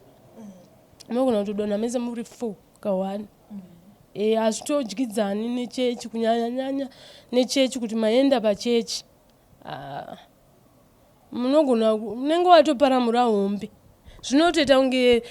munogona kutodonha mese muri four kaone e, hazvitodyidzani nechechi kunyanya nyanya nechechi kuti maenda pachechi ah, munogona unenge watoparamura hombe zvinotoita kunge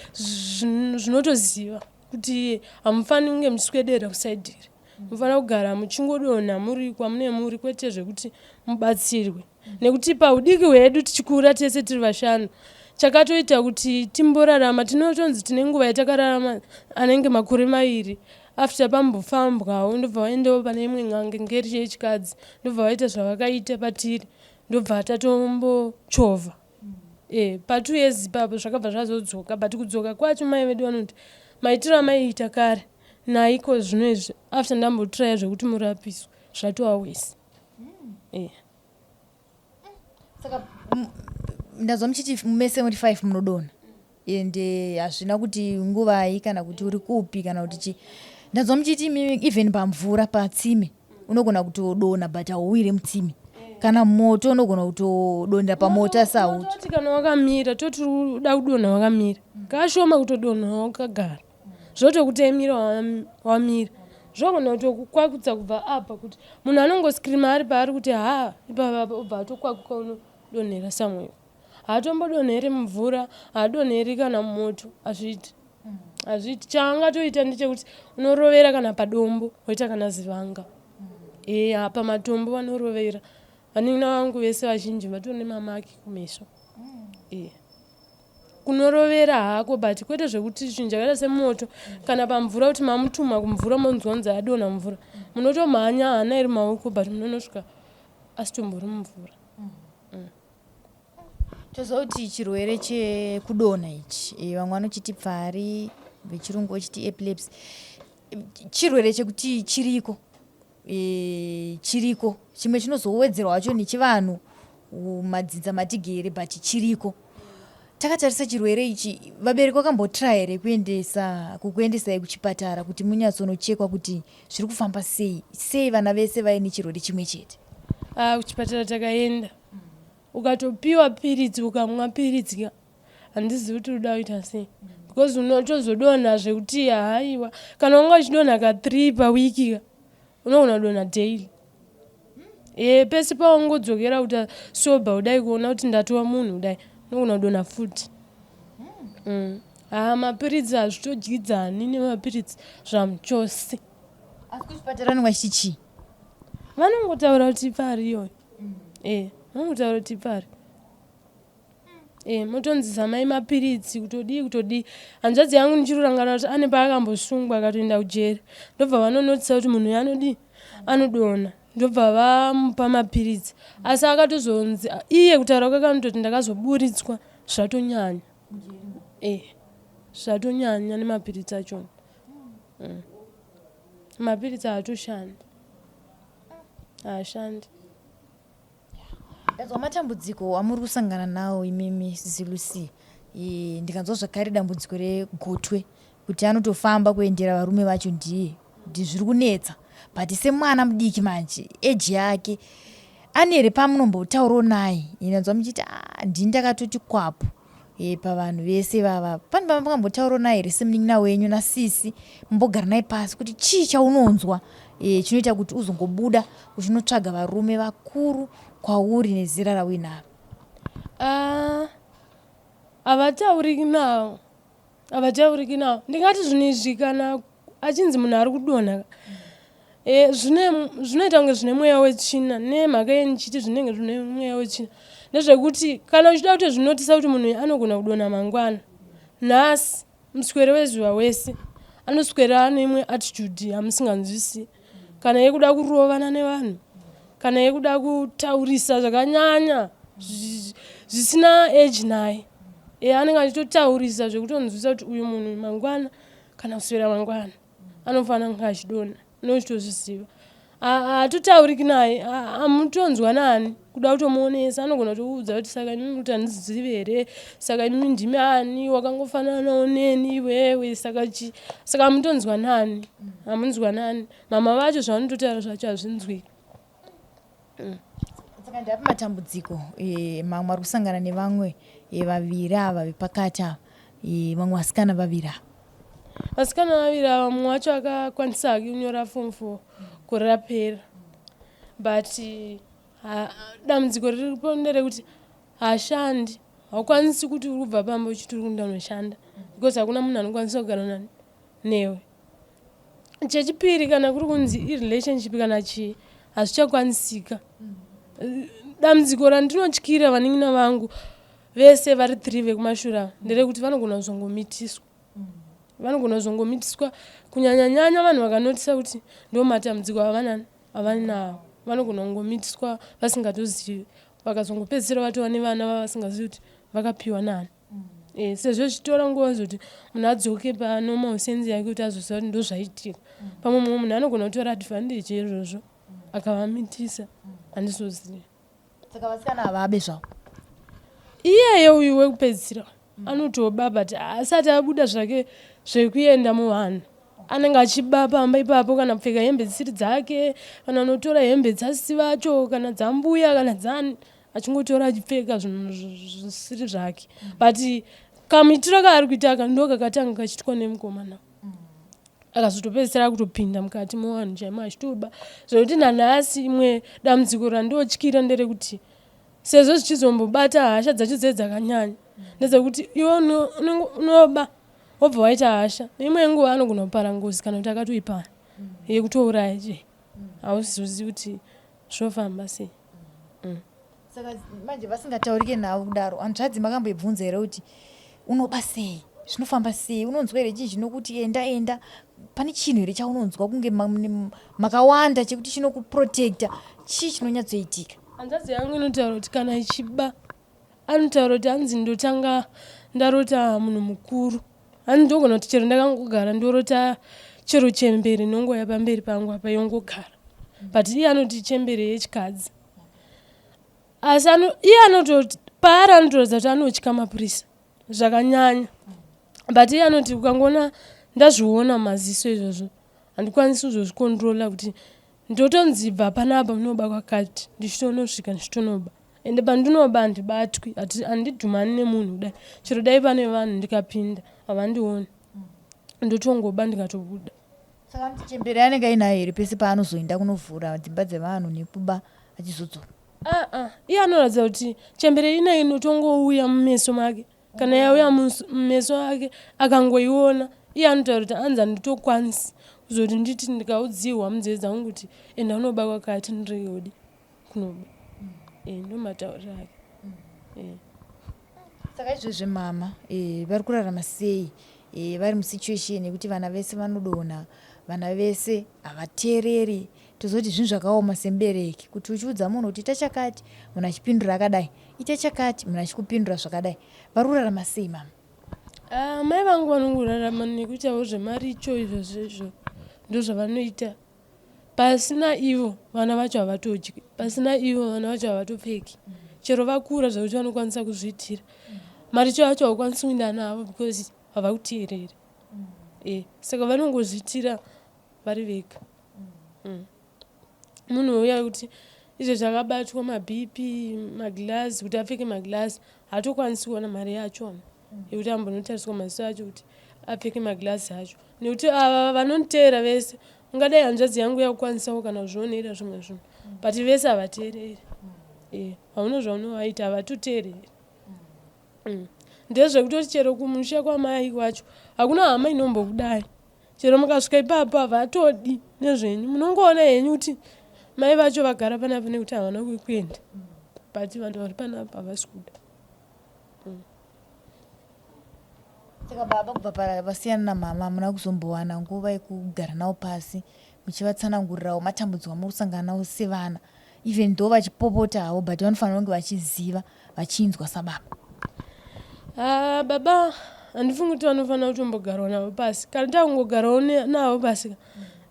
zvinotoziva kuti hamufaniri kunge muchiswedera kusaidhiri mufanira kugara muchingodonha muri kwamune muri kwete zvekuti mubatsirwe nekuti paudiki hwedu tichikura tese tiri vashanu chakatoita kuti timborarama tinotonzi tine nguva yatakararama anenge makore mairi after pambofambwawo ndobva vaendawo pane imwe n'anga ngeri yechikadzi ndobva vaita zvavakaita patiri ndobva tatombochovha e pa two years ipapo zvakabva zvazodzoka but kudzoka kwacho mai vedu vanoti maitiro amaiita kare naiko zvino izvi after ndambotraya zvekuti murapiswe zvatova wesi e saka ndanzwa muchiti mese muri five munodonha and eh, hazvina kuti nguvai kana kuti uri kupi kana kuti chii ndanzwa muchiti imimi even pamvura patsime unogona kutodonha but hauwire mutsime kana moto unogona kutodonhera pamoto asi hauti toti kana wakamira toti uda kudonha wakamira kashoma kutodonha wakagara zvotokutemira wamira zvogona kutokukwakutsa kubva apa kuti munhu anongoscreama ari paari kuti ha ipapa obva atokwakuka unodonhera somewhere haatombodonheri mumvura haadonheri kana mumoto hazviiti hazviiti chaangatoita ndechekuti unorovera kana padombo woita kana zivanga e apa matombo vanorovera vanin'ina vangu vese vazhinji vatori nemamaki kumeso e. Kunorovera hako but kwete zvekuti chinhu chakaita semoto kana pamvura kuti mamutuma kumvura monzwa kunzi adonha mumvura munotomhanya hana iri maoko but munonosvika asitombori mumvura. Toziva kuti chirwere chekudonha ichi eh, vamwe vanochiti pfari vechirungu vochiti epilepsy chirwere chekuti chiriko e, chiriko chimwe chinozowedzerwa hacho nechivanhu madzinza matigere but chiriko takatarisa chirwere ichi vabereki vakambotra here kuendesa kukuendesai kuchipatara kuti munyatsonochekwa kuti zviri kufamba sei sei vana vese vaine chirwere chimwe chete ah, kuchipatara takaenda ukatopiwa piritsi ukamwa piritsi ka handizivi kuti uda kuita sei because unotozodonha zvekuti haiwa kana wanga uchidonha ka three pawiki ka unogona kudonha daily e pese pawangodzokera kuti soba kudai kuona kuti ndatova munhu kudai unogona kudonha futi mm. haa mapiritsi hazvitodyidzani nemapiritsi zvamuchose asi kuchipatara anenge achiti chii vanongotaura kuti pari iyoyo mm. e vanongotaura kuti pari e motonzi zamai mapiritsi kutodii kutodii hanzvadzi yangu ndichirurangarira kuti ane paakambosungwa akatoenda kujeri ndobva vanonotisa kuti munhu uyu anodii anodonha ndobva vamupa mapiritsi asi akatozonzi iye kutaura kwake anototi ndakazoburitswa zvatonyanya e zvatonyanya nemapiritsi achona mm. Mapiritsi haatoshandi. Haashandi. Ndanzwa matambudziko amuri kusangana nawo imimi sisi Lucy. E, ndikanzwa zvakare dambudziko regotwe kuti anotofamba kuendera varume vacho ndiye kuti zviri kunetsa but semwana mudiki manje age yake ane here pamunombotaurawo naye inanzwa muchiti ah, ndini ndakatoti kwapo e, pavanhu vese vava pane pamakambotaurawo naye here semunin'ina wenyu nasisi mumbogara naye pasi kuti chii chaunonzwa e, chinoita kuti uzongobuda uchinotsvaga varume vakuru kwauri nezera rauinaro ah, havatauriki nawo Havatauriki nawo. Ndingati zvinhu izvi kana achinzi munhu ari kudonha e, zvinoita kunge zvine mweya wetsvina nemhaka yei ndichiti zvinenge zvine mweya wetsvina ndezvekuti kana uchida kuti zvinotisa kuti munhu anogona kudonha mangwana nhasi muswere wezuva wese anoswera ane imwe attitude yamusinganzwisi kana yekuda kurovana nevanhu kana yekuda kutaurisa zvakanyanya zvisina age naye e anenge achitotaurisa zvekutonzwisa kuti uyu munhu mangwana kana kuswera mangwana anofanira kunge achidonha unochitozviziva hatotauriki naye hamutonzwa nani kuda kutomuonesa anogona kutokuudza kuti saka imimi kuti handizivi here saka imimi ndimi ani wakangofananawo neni iwewe saka chi saka hamutonzwa nani hamunzwa nani mama vacho zvavanototaura zvacho hazvinzwiki mm. Saka ndapi matambudziko e, mamwe ari kusangana nevamwe e, vaviri ava vepakati ava e, vamwe vasikana vaviri ava? Vasikana vaviri ava mumwe wacho akakwanisa hake kunyora form four gore rapera but dambudziko riripo nderekuti haashandi haukwanisi kuti uri kubva pamba uchiti uri kuenda unoshanda because hakuna munhu anokwanisa kugara nani newe Chechipiri kana kuri kunzi irelationship kana chii hazvichakwanisika. Dambudziko randinotyira vanin'ina vangu vese vari three vekumashure ava nderekuti vanogona kuzongomitiswa. Vanogona kuzongomitiswa kunyanya nyanya vanhu vakanotisa kuti ndomatambudziko avanani avanawo. Vanogona kungomitiswa vasingatozivi vakazongopedzisira vatova nevana vavasingazivi kuti vakapiwa nani. Eh, sezvo zvichitora nguva zoti munhu adzoke panormal sense yake kuti azoziva kuti ndozvaitika pamwe mumwe munhu anogona kutora advantage yeizvozvo akavamitisa handizozivi Saka vasikana havabe zvavo. Iyeye uyu wekupedzisira anotoba but asati abuda zvake zvekuenda muvanhu anenge achiba pamba ipapo kana kupfeka hembe dzisiri dzake kana unotora hembe dzasisi vacho kana dzambuya kana dzani achingotora achipfeka zvinhu zvisiri zvake but kamuitiro kaari kuita aka ndo kakatanga kachitwa nemukomana akazotopedzisira akutopinda mukati mevanhu chaimo achitoba zvekuti nanhasi imwe dambudziko randotyira nderekuti sezvo zvichizombobata hasha dzacho dzee dzakanyanya ndezekuti iwe unoba wobva waita hasha neimwe yenguva anogona kupara ngozi kana kuti akatoipara yekutouraya che hauzizozivi kuti zvofamba sei mm. Saka manje vasingataurike navo kudaro hanzvadzi makamboibvunza here kuti Unoba sei? Zvinofamba sei? Unonzwa here chii chinokuti enda enda? Pane chinhu here chaunonzwa kunge makawanda chekuti chinokuprotecta? Chii chinonyatsoitika? Hanzvadzi yangu inotaura kuti kana ichiba anotaura kuti hanzi ndotanga ndarota munhu mukuru hanzi ndogona kuti chero ndakangogara ndorota chero chembere inongouya pamberi pangu apa yongogara but iye anoti chembere yechikadzi asi iye anototi paari anotoratidza kuti anotya mapurisa zvakanyanya but iye anoti ukangoona ndazviona maziso izvozvo handikwanisi kuzozvikontrola kuti ndotonzi bva panapa unoba kwakati ndichitonosvika ndichitonoba ende pandinoba handibatwi handidhumani nemunhu kudai chero dai pane vanhu ndikapinda havandioni ndotongoba ndikatobuda Saka anoti chembere anenge ainayo here pese paanozoenda kunovhura dzimba dzevanhu nekuba achizodzora? Aa ah, iye anoratidza kuti chembere ina inotongouya mumeso make kana yauya mumeso ake akangoiona iye anotaura kuti anzi handitokwanisi kuzoti nditi ndikaudzihwa munzeve dzangu kuti enda unoba kwakati ndireyodi kunoba mm. e, eh, ndomatauriro ake mm. e. Saka izvezvi mama e, vari kurarama sei e, vari musituation yekuti vana vese vanodonha, vana vese havateereri. Tozoti zvinhu zvakaoma semubereki kuti uchiudza munhu kuti ita chakati, munhu achipindura akadai, ita chakati, munhu achikupindura zvakadai. Vari kurarama sei mama? Ah, mai vangu vanongorarama nekuitawo zvemaricho izvozvo izvo ndozvavanoita. Pasina ivo vana vacho havatodyi, pasina ivo vana vacho havatopfeki. Chero vakura zvekuti vanokwanisa kuzviitira. Maricho acho haukwanisi kuenda navo because havakuteereri. Eh, saka vanongozviitira vari vega. Mm. Munhu uya kuti izvo zvakabatwa maBP, maglass kuti apfeke maglass haatokwanisi kuwana mari yachona yekuti ambonotariswa maziso acho kuti apfeke maglass acho. Nekuti ava vanonditeera vese ungadai hanzvadzi yangu yakukwanisawo kana kuzvionera zvimwe zvinhu but vese havateereri eh, hauna zvaunovaita havatoteereri mm. Ndezvekutoti chero kumusha kwamai kwacho hakuna hama inombokudai chero mukasvika ipapo havatodi nezvenyu munongoona henyu kuti mai vacho vagara panapa nekuti havana kwekuenda but vanhu vari panapa havasi kuda mm. Saka baba kubva pavasiyana namama hamuna kuzombowana nguva yekugara navo pasi muchivatsanangurirawo matambudziko amuri kusangana nawo sevana even though vachipopota havo but vanofanira kunge vachiziva vachinzwa sababa. Ah, baba handifungi kuti vanofanira kutombogarwa navo pasi kana takungogarawo navo pasi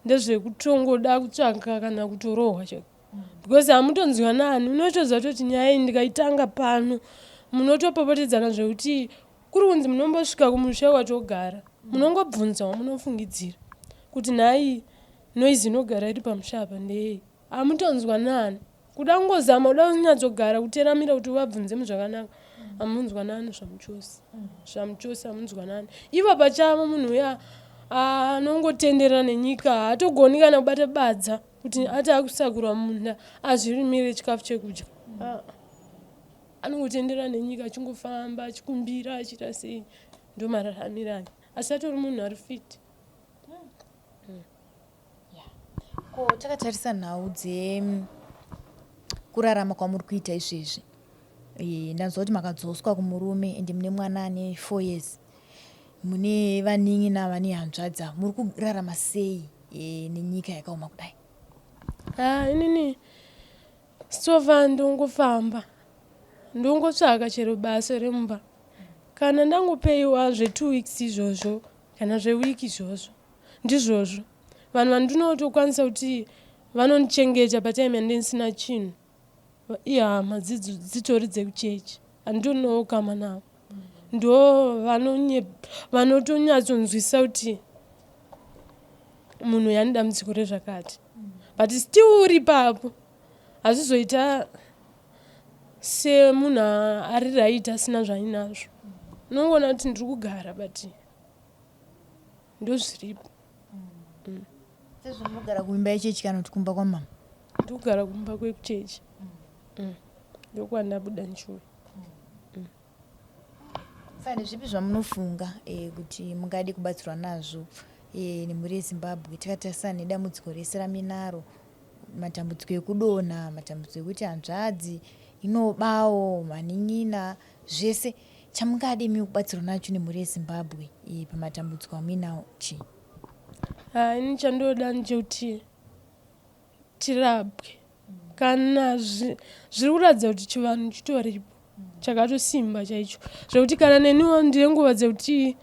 ndezvekutongoda kutsvaka kana kutorohwa chaiko because hamutonzwa nani unotoziva toti nyaya iyi ndikaitanga pano munotopopotedzana zvekuti kuri kunzi munombosvika kumusha kwatogara munongobvunzawo munofungidzira kuti nhai noise inogara iri pamusha apa ndeyei hamutonzwa nani kuda kungozama kuda kunyatsogara kuteramira kuti uvabvunze muzvakanaka hamunzwanani zvamuchose zvamuchose hamunzwanani ivo pachavo munhu uya anongotenderera nenyika haatogoni kana kubata badza kuti ati akusakura munda azvirimire chikafu chekudya ah. Anongotendera nenyika achingofamba achikumbira achiita sei ndomararamiro ake asi atori munhu ari fit. Mm. Yeah. Ko takatarisa nhau dzekurarama kwamuri kuita izvezvi e, ndanzwa kuti makadzoswa kumurume ende mune mwana ane 4 years mune vanin'ina vane hanzvadzi ava muri kurarama sei e, nenyika yakaoma kudai? Ah, inini Sova ndongofamba ndongotsvaka chero basa remumba kana ndangopeiwa zvetwo weeks izvozvo kana zveweek izvozvo ndizvozvo vanhu vandinotokwanisa kuti vanondichengeta patime yandisina chinhu ihama dzitori dzekuchechi handitonawo ukama navo ndo vanotonyatsonzwisisa kuti munhu uyu ane dambudziko rezvakati but still uri ipapo hazvizoita semunhu ari right asina zvainazvo unongoona kuti ndiri kugara but ndozviripo mm. Sezvo munogara kuimba yechechi kana kuti kumba kwamama? Ndikugara kumba kwekuchechi mm. Ndokwandabuda ndichiuya mm. Fine, zvipi zvamunofunga eh, kuti mungade kubatsirwa nazvo eh, nemhuri yeZimbabwe tikatarisana nedambudziko rese raminaro matambudziko ekudonha matambudziko ekuti hanzvadzi inobawo manin'ina zvese. Chamungade imi kubatsirwa nacho nemhuri yeZimbabwe eh, pamatambudziko amuinawo chii? Ah, ini chandoda ndechekuti tirapwe kana zviri kuratidza kuti chivanhu chitoripo chakatosimba chaicho zvekuti kana neniwo ndine nguva dzekuti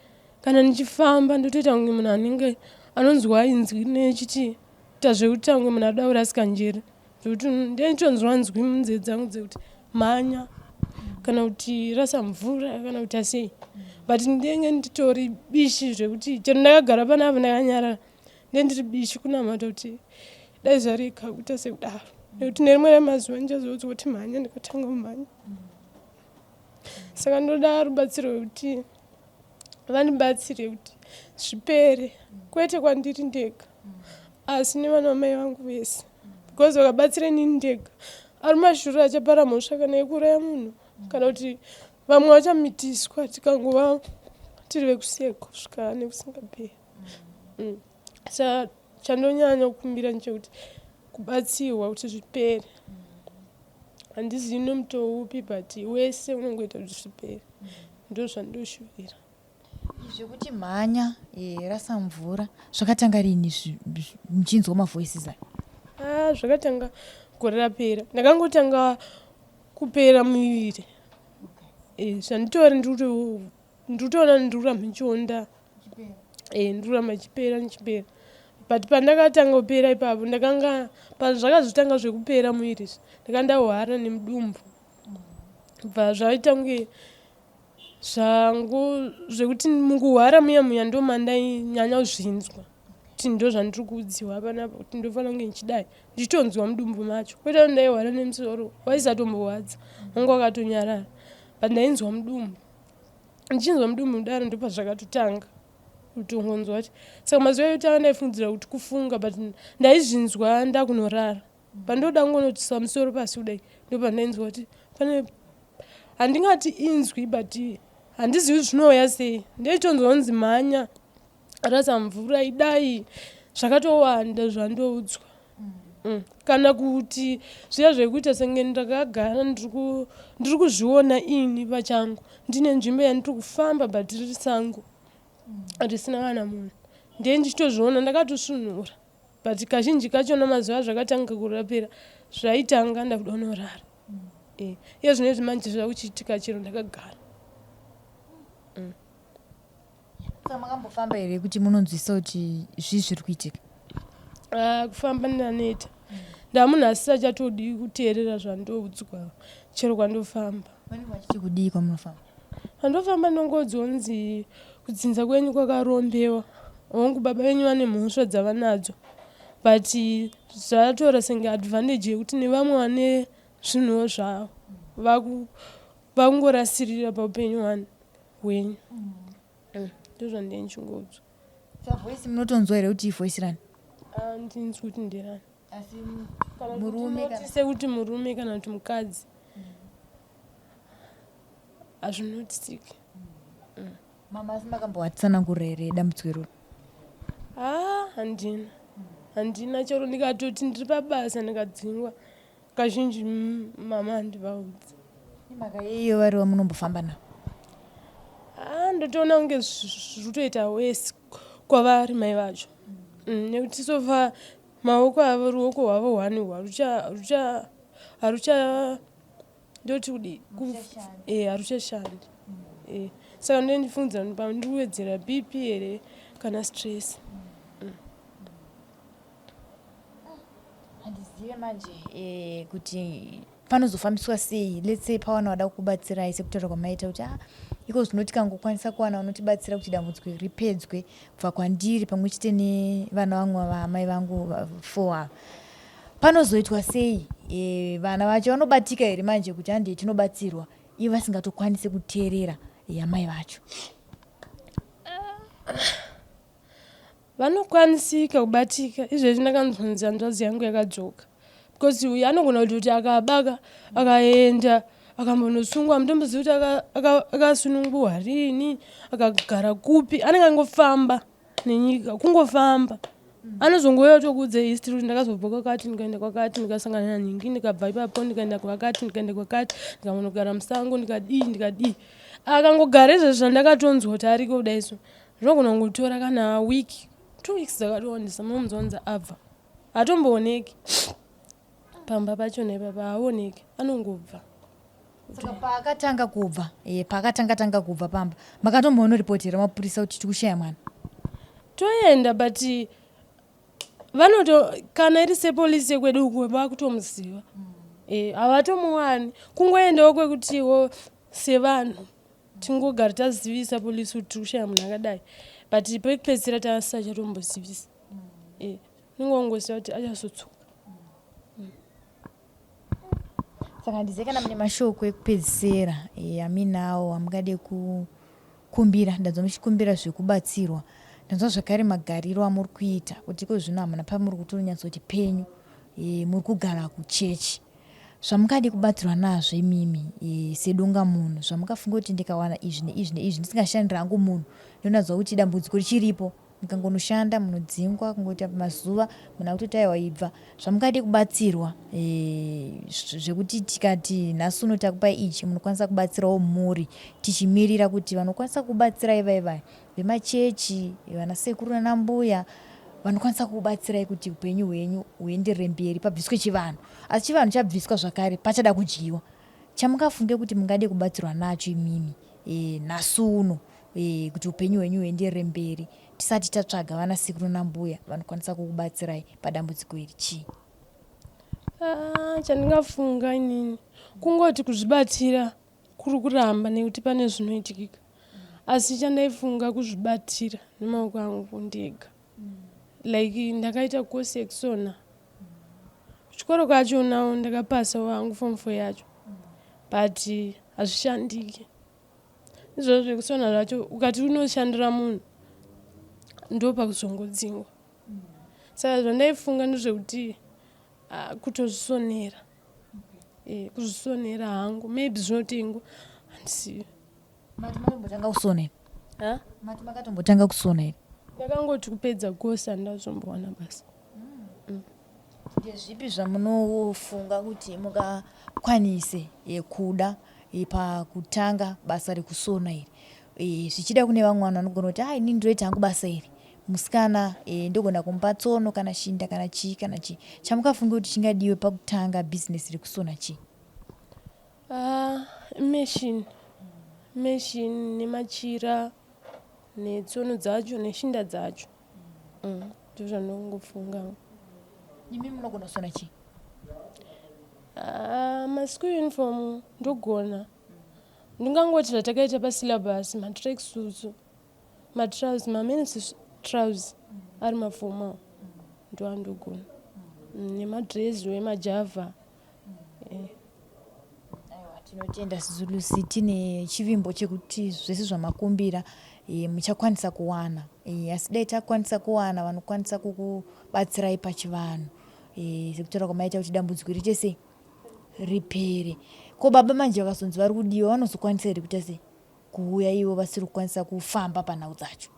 kana ndichifamba ndotoita kunge munhu anenge anonzwa inzwi nechiti ita zvekuti kunge munhu adoda kurasika njere zvekuti ndinotonzwa nzwi munzeve dzangu dzekuti mhanya kana kuti rasa mvura kana kuti asei but ndenge nditori bishi zvekuti chero ndakagara panapa ndakanyarara ndendiri bishi kunamata kuti dai zvarega kuita sekudaro nekuti nerimwe remazuva ndichazoudzwa kuti mhanya ndikatanga kumhanya saka ndoda rubatsiro rwekuti vandibatsire kuti zvipere kwete kwandiri ndega asi nevana vamai vangu vese because vakabatsira inini ndega ari mashura achapara mhosva kana yekuuraya munhu kana kuti vamwe vachamitiswa tikangova tiri vekuseka kusvika nekusingaperi mm. sa chandonyanya kukumbira ndechekuti kubatsirwa kuti zvipere handizivi nomutoo upi but wese unongoita kuti zvipere ndozvandoshuvira zvekuti mhanya eh, rasa mvura zvakatanga rini muchinzwa mavoices aya ah, zvakatanga gore rapera ndakangotanga kupera muviri eh, zvanditori ndikutoona ndikuramba ndichionda eh, ndikuramba ndichipera ndichipera but pandakatanga kupera ipapo ndakanga pazvakazotanga zvekupera muviri izvi ndakanga ndahwara nemudumbu bva zvaita kunge zvangu zvekuti mukuhwara muya muya ndomandainyanya kuzvinzwa kuti ndo zvandiri kuudziwa panapa kuti ndofanira kunge ndichidai ndichitonzwa mudumbu macho kwete kuti ndaihwara nemusoro waisatombohwadza wanga wakatonyarara but ndainzwa mudumbu ndichinzwa mudumbu mudaro ndopazvakatotanga kutongonzwa kuti saka mazuva ekutanga ndaifungidzira kuti kufunga but ndaizvinzwa ndakunorara pandoda kungonotisa musoro pasi kudai ndopandainzwa kuti pane handingati inzwi but handizivi zvinouya sei ndaitonzwa kunzi mhanya rasa mvura idai zvakatowanda zvandoudzwa mm. Kana kuti zviya zvekuita senge ndakagara ndiri kuzviona ini pachangu ndine nzvimbo yandiri kufamba but riri sango risina kana munhu ndiye ndichitozviona ndakatosvinura but kazhinji kachona mazuva zvakatanga kurapira zvaitanga ndakuda unorara mm. eh, iye zvino izvi manje zvakuchiitika chero ndakagara mm. Saka makambofamba here kuti munonzwisa kuti zvii zviri kuitika? Ah, kufamba ndaneta. Ndamunhu asisachatodi kuteerera zvandoudzwa chero kwandofamba. Vanenge vachiti kudii kwamunofamba? Pandofamba ndongodzwa kunzi kudzinza kwenyu kwakarombewa. Hongu baba venyu vane mhosva dzavanadzo but zvatora senge advantage yekuti nevamwe vane zvinhuwo zvavo vakungorasirira paupenyu hwani hwenyu mm. ndozvandee ndichingoudzwa Saka voice munotonzwa here kuti ivoice rani? Ah, ndinzwi kuti nderani Asi murume kana sekuti murume kana kuti mukadzi hazvinotisiki mama asi makambovatsanangurira here dambudziko iroro? Ah, handina handina chero ndikatoti ndiri pabasa ndikadzingwa Kazhinji mama handivaudzi. Nemhaka yeiyo vari vamunombofamba navo? Ah, ndotoona kunge zviri kutoita wesi kwavari mai vacho mm, nekuti sofa maoko avo ruoko rwavo hwani harucha harucha ndoti kudii eh, haruchashandi eh, saka ndine ndifungidzira kuti pamwe ndiri kuwedzera bp here kana stress mm. Handizive manje eh, kuti panozofambiswa sei let's say pawana vada kukubatsirai sekutaura kwamaita kuti ah, iko zvino tikangokwanisa kuwana vanotibatsira kuti dambudziko iri ripedzwe kubva kwandiri pamwe chete nevana vamwe vaamai vangu four ava panozoitwa sei e, vana vacho vanobatika here manje kuti handei tinobatsirwa ivo vasingatokwanise kuteerera yamai vacho Vanokwanisika kubatika izvezvi ndakanzwa hanzvadzi yangu yakadzoka because uyu anogona kutoti akabaka akaenda akambonosungwa hamutombozivi kuti akasunungurwa rini akagara kupi anenge angofamba nenyika kungofamba. Anozongouya otokuudza history kuti ndakazobva kwakati ndikaenda kwakati ndikasangana nanhingi ndikabva ipapo ndikaenda kwakati ndikaenda kwakati ndikamonogara musango ndikadii ndikadii. Akangogara izvezvi zvandakatonzwa kuti ariko kudai so zvinogona kungotora kana week two weeks dzakatowandisa munomunzwa kunzi abva hatombooneki pamba pachona ipapa haaoneki anongobva. Saka paakatanga kubva eh, paakatanga tanga kubva pamba makatombonoripoti here mapurisa kuti tikushaya mwana? Toenda but vanoto kana iri sepolisi yekwedu uku vakutomuziva eh, havatomuwani kungoendawo kwekutiwo sevanhu tingogara tazivisa polisi kuti tiri kushaya munhu akadai but pekupedzisira tasachatombozivisa eh, unenge wangoziva kuti achazodzoka. Saka handizive kana mune mashoko ekupedzisera eh, aminawo amungade kukumbira. Ndanzwa muchikumbira zvekubatsirwa. Ndanzwa zvakare magariro amuri kuita kuti iko zvino hamuna pamuri kutonyatsoti penyu eh, muri kugara kuchechi. Zvamungade kubatsirwa nazvo imimi eh, sedunga munhu zvamungafunga kuti ndikawana izvi neizvi neizvi ndisingashandiri hangu munhu ndonanzwa kuti dambudziko richiripo Mukangonoshanda munodzingwa kungoita mazuva munhu akutoti aiwa ibva. Zvamungade kubatsirwa zvekuti tikati nhasi uno takupai ichi munokwanisa kubatsirawo mhuri tichimirira kuti vanokwanisa kukubatsirai vaye vaye vemachechi vana sekuru nana mbuya vanokwanisa kukubatsirai kuti upenyu hwenyu huenderere mberi pabviswe chivanhu. Asi chivanhu chabviswa zvakare pachada kudyiwa. Chamungafunge kuti mungade kubatsirwa nacho imimi nhasi uno e, kuti upenyu hwenyu huenderere mberi tisati tatsvaga vana sekuru nambuya vanokwanisa kukubatsirai padambudziko iri chii? Ah, chandingafunga inini kungoti kuzvibatira kuri kuramba nekuti pane zvinoitikika asi chandaifunga kuzvibatira nemaoko angu ndega like ndakaita kosi yekusona kuchikoro kwacho nawo ndakapasa wangu form four yacho but hazvishandiki Izvozvo zvekusona zvacho ukati unoshandira munhu ndopakuzongodzingwa. Saka zvandaifunga ndezvekuti ah, kutozvisonera eh, kuzvisonera hangu maybe zvinotengwa handizivi. Mati makatombotanga kusona here? Ha? Mati makatombotanga kusona here? Ndakangoti kupedza course handazombowana basa. Ndezvipi zvamunofunga kuti mungakwanise kuda pakutanga basa rekusona iri? Zvichida kune vamwe vanhu vanogona kuti ah inini ndoita hangu basa iri musikana ndogona kumupa tsono kana shinda kana chii kana chii. Chamungafunge kuti chingadiwe pakutanga bhizinesi rekusona chii? Ah, machine machine nemachira netsono dzacho neshinda dzacho. Mm, ndozvandongofunga. Imi munogona kusona chii? Ah, maschool uniform ndogona. Ndingangoti zvatakaita pasyllabus matrack suits, matrouse, mamen's trouse ari maformal ndoandogona. Nemadress emajava. Eh. Aiwa, tinotenda Zulusi, tine chivimbo chekuti zvese zvamakumbira e, muchakwanisa kuwana e, asi dai takwanisa kuwana vanokwanisa kukubatsirai pachivanhu e, sekutaura kwamaita kuti dambudziko riite sei ripere. Ko baba manje vakazonzi vari kudiwa vanozokwanisa here kuita sei kuuya ivo vasiri kukwanisa kufamba panhau dzacho?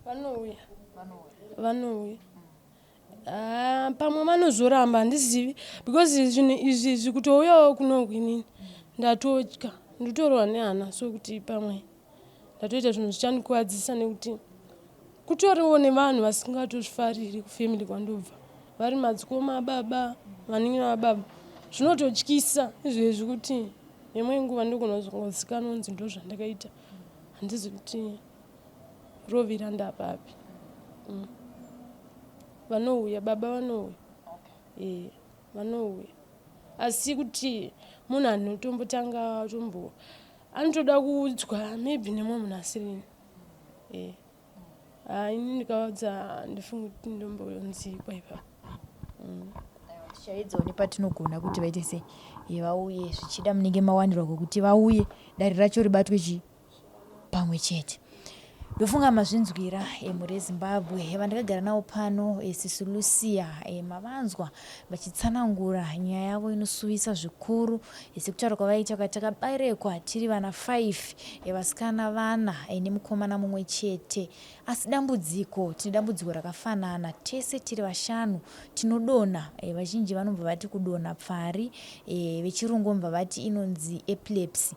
Vanouya, vanouya. Ah, pamwe vanozoramba handizivi because zvinhu izvi izvi kutouyawo kunoku inini ndatotya ndotorohwa nehana so kuti pamwe ndatoita zvinhu zvichandikuvadzisa nekuti kutoriwo nevanhu vasingatozvifariri kufamily kwandobva vari madzikoma ababa vanin'ina vababa zvinototyisa izvezvi kuti imwe nguva ndogona kuzongozikanwa kunzi ndozvandakaita handizivi kuti rovira ndapapi mm. Vanouya baba vanouya okay. E, vanouya asi kuti munhu anotombotanga tombo anotoda kuudzwa maybe nemwe munhu asirini e. Ah, ini ndikavaudza handifungi kuti ndombonzikwa ipapo mm. Tichaedzawo nepatinogona kuti vaite sei vauye zvichida munenge mawanirwa kwekuti vauye dare racho ribatwe chii pamwe chete. Ndofunga mazvinzwira emhuri yeZimbabwe vandakagara navo pano sisi Lucia mavanzwa vachitsanangura nyaya yavo inosuvisa zvikuru sekutaura kwavaita vakati takaberekwa tiri vana 5 vasikana vana nemukomana mumwe chete asi dambudziko tine dambudziko rakafanana tese tiri vashanu tinodonha vazhinji vanobva vati kudonha pfari vechirungu vanobva vati inonzi epilepsy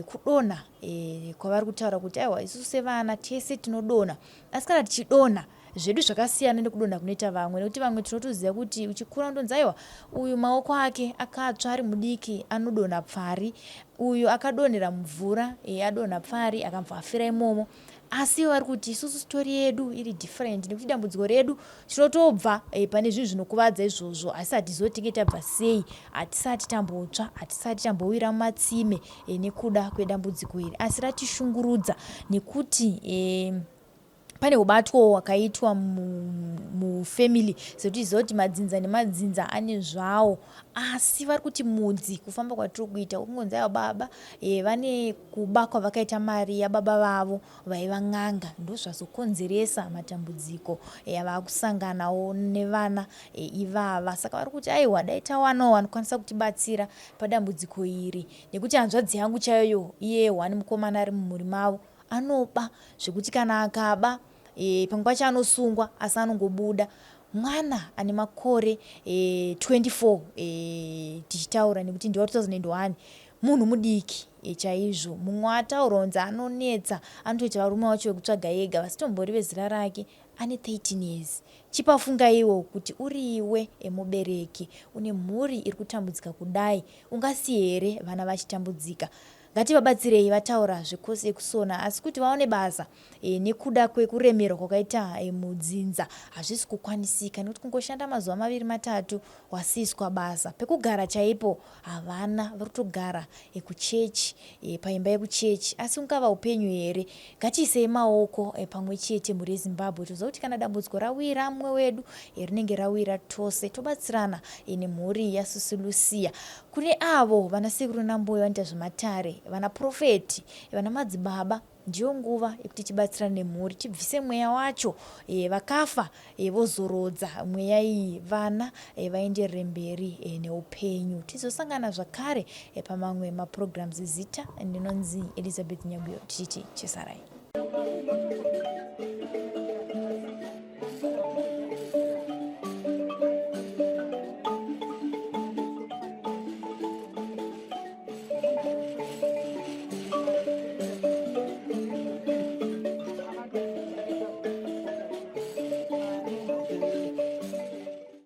kudonha e, kwavari kutaura kuti aiwa isusu sevana tese tinodonha asi kana tichidonha zvedu zvakasiyana nekudonha kunoita vamwe nekuti vamwe tinotoziva kuti uchikura unonzi aiwa uyu maoko ake akatsva ari mudiki anodonha pfari uyu akadonhera mumvura e, adonha pfari akabva afira imomo asi vari kuti isusu story yedu iri different nekuti dambudziko redu tinotobva eh, pane zvinhu zvinokuvadza izvozvo asi hatizivi tinge tabva sei hatisati tambotsva hatisati tambowira mumatsime eh, nekuda kwedambudziko iri asi ratishungurudza nekuti eh, pane ubatwo hwakaitwa mufamily sekuti ziva kuti madzinza nemadzinza ane zvawo asi vari kuti mudzi kufamba kwatiri kuita kungonzi aiwa baba e, vane kuba kwavakaita mari yababa vavo vaiva n'anga ndozvazokonzeresa matambudziko e, avakusanganawo nevana e, ivava saka vari kuti aiwa dai tawanawo vanokwanisa kutibatsira padambudziko iri nekuti hanzvadzi yangu chaiyoyo iye one mukomana ari mumhuri mavo anoba zvekuti kana akaba e, pamwe pacho anosungwa asi anongobuda mwana ane makore e, 24 e, tichitaura nekuti ndiwa 2001 munhu mudiki e, chaizvo mumwe ataura unzi anonetsa anotoita varume vacho vekutsvaga ega vasitombori vezera rake ane 13 years chipafunga iwo kuti uriwe emubereki une mhuri iri kutambudzika kudai ungasiye here vana vachitambudzika Ngativabatsirei vataura zvekosi yekusona asi kuti vaone basa e, nekuda kwekuremerwa kwakaita e, mudzinza hazvisi kukwanisika nekuti kungoshanda mazuva maviri matatu wasiiswa basa. Pekugara chaipo havana vari kutogara e, kuchechi e, paimba yekuchechi asi ungava upenyu here? Ngatiisei maoko e, pamwe chete mhuri yeZimbabwe toziva kuti kana dambudziko rawira mumwe wedu e, rinenge rawira tose tobatsirana e, nemhuri yaSisi Lucia. Kune avo vana sekuru nambuya vanoita zvematare, vana prophet, vana madzibaba ndiyo nguva yekuti tibatsirane nemhuri tibvise mweya wacho e, vakafa e, vozorodza mweya iyi vana e, vaenderere mberi e, neupenyu. Tizosangana zvakare e, pamamwe maprograms. Zita ndinonzi Elizabeth Nyaguyo tichiti chesarai.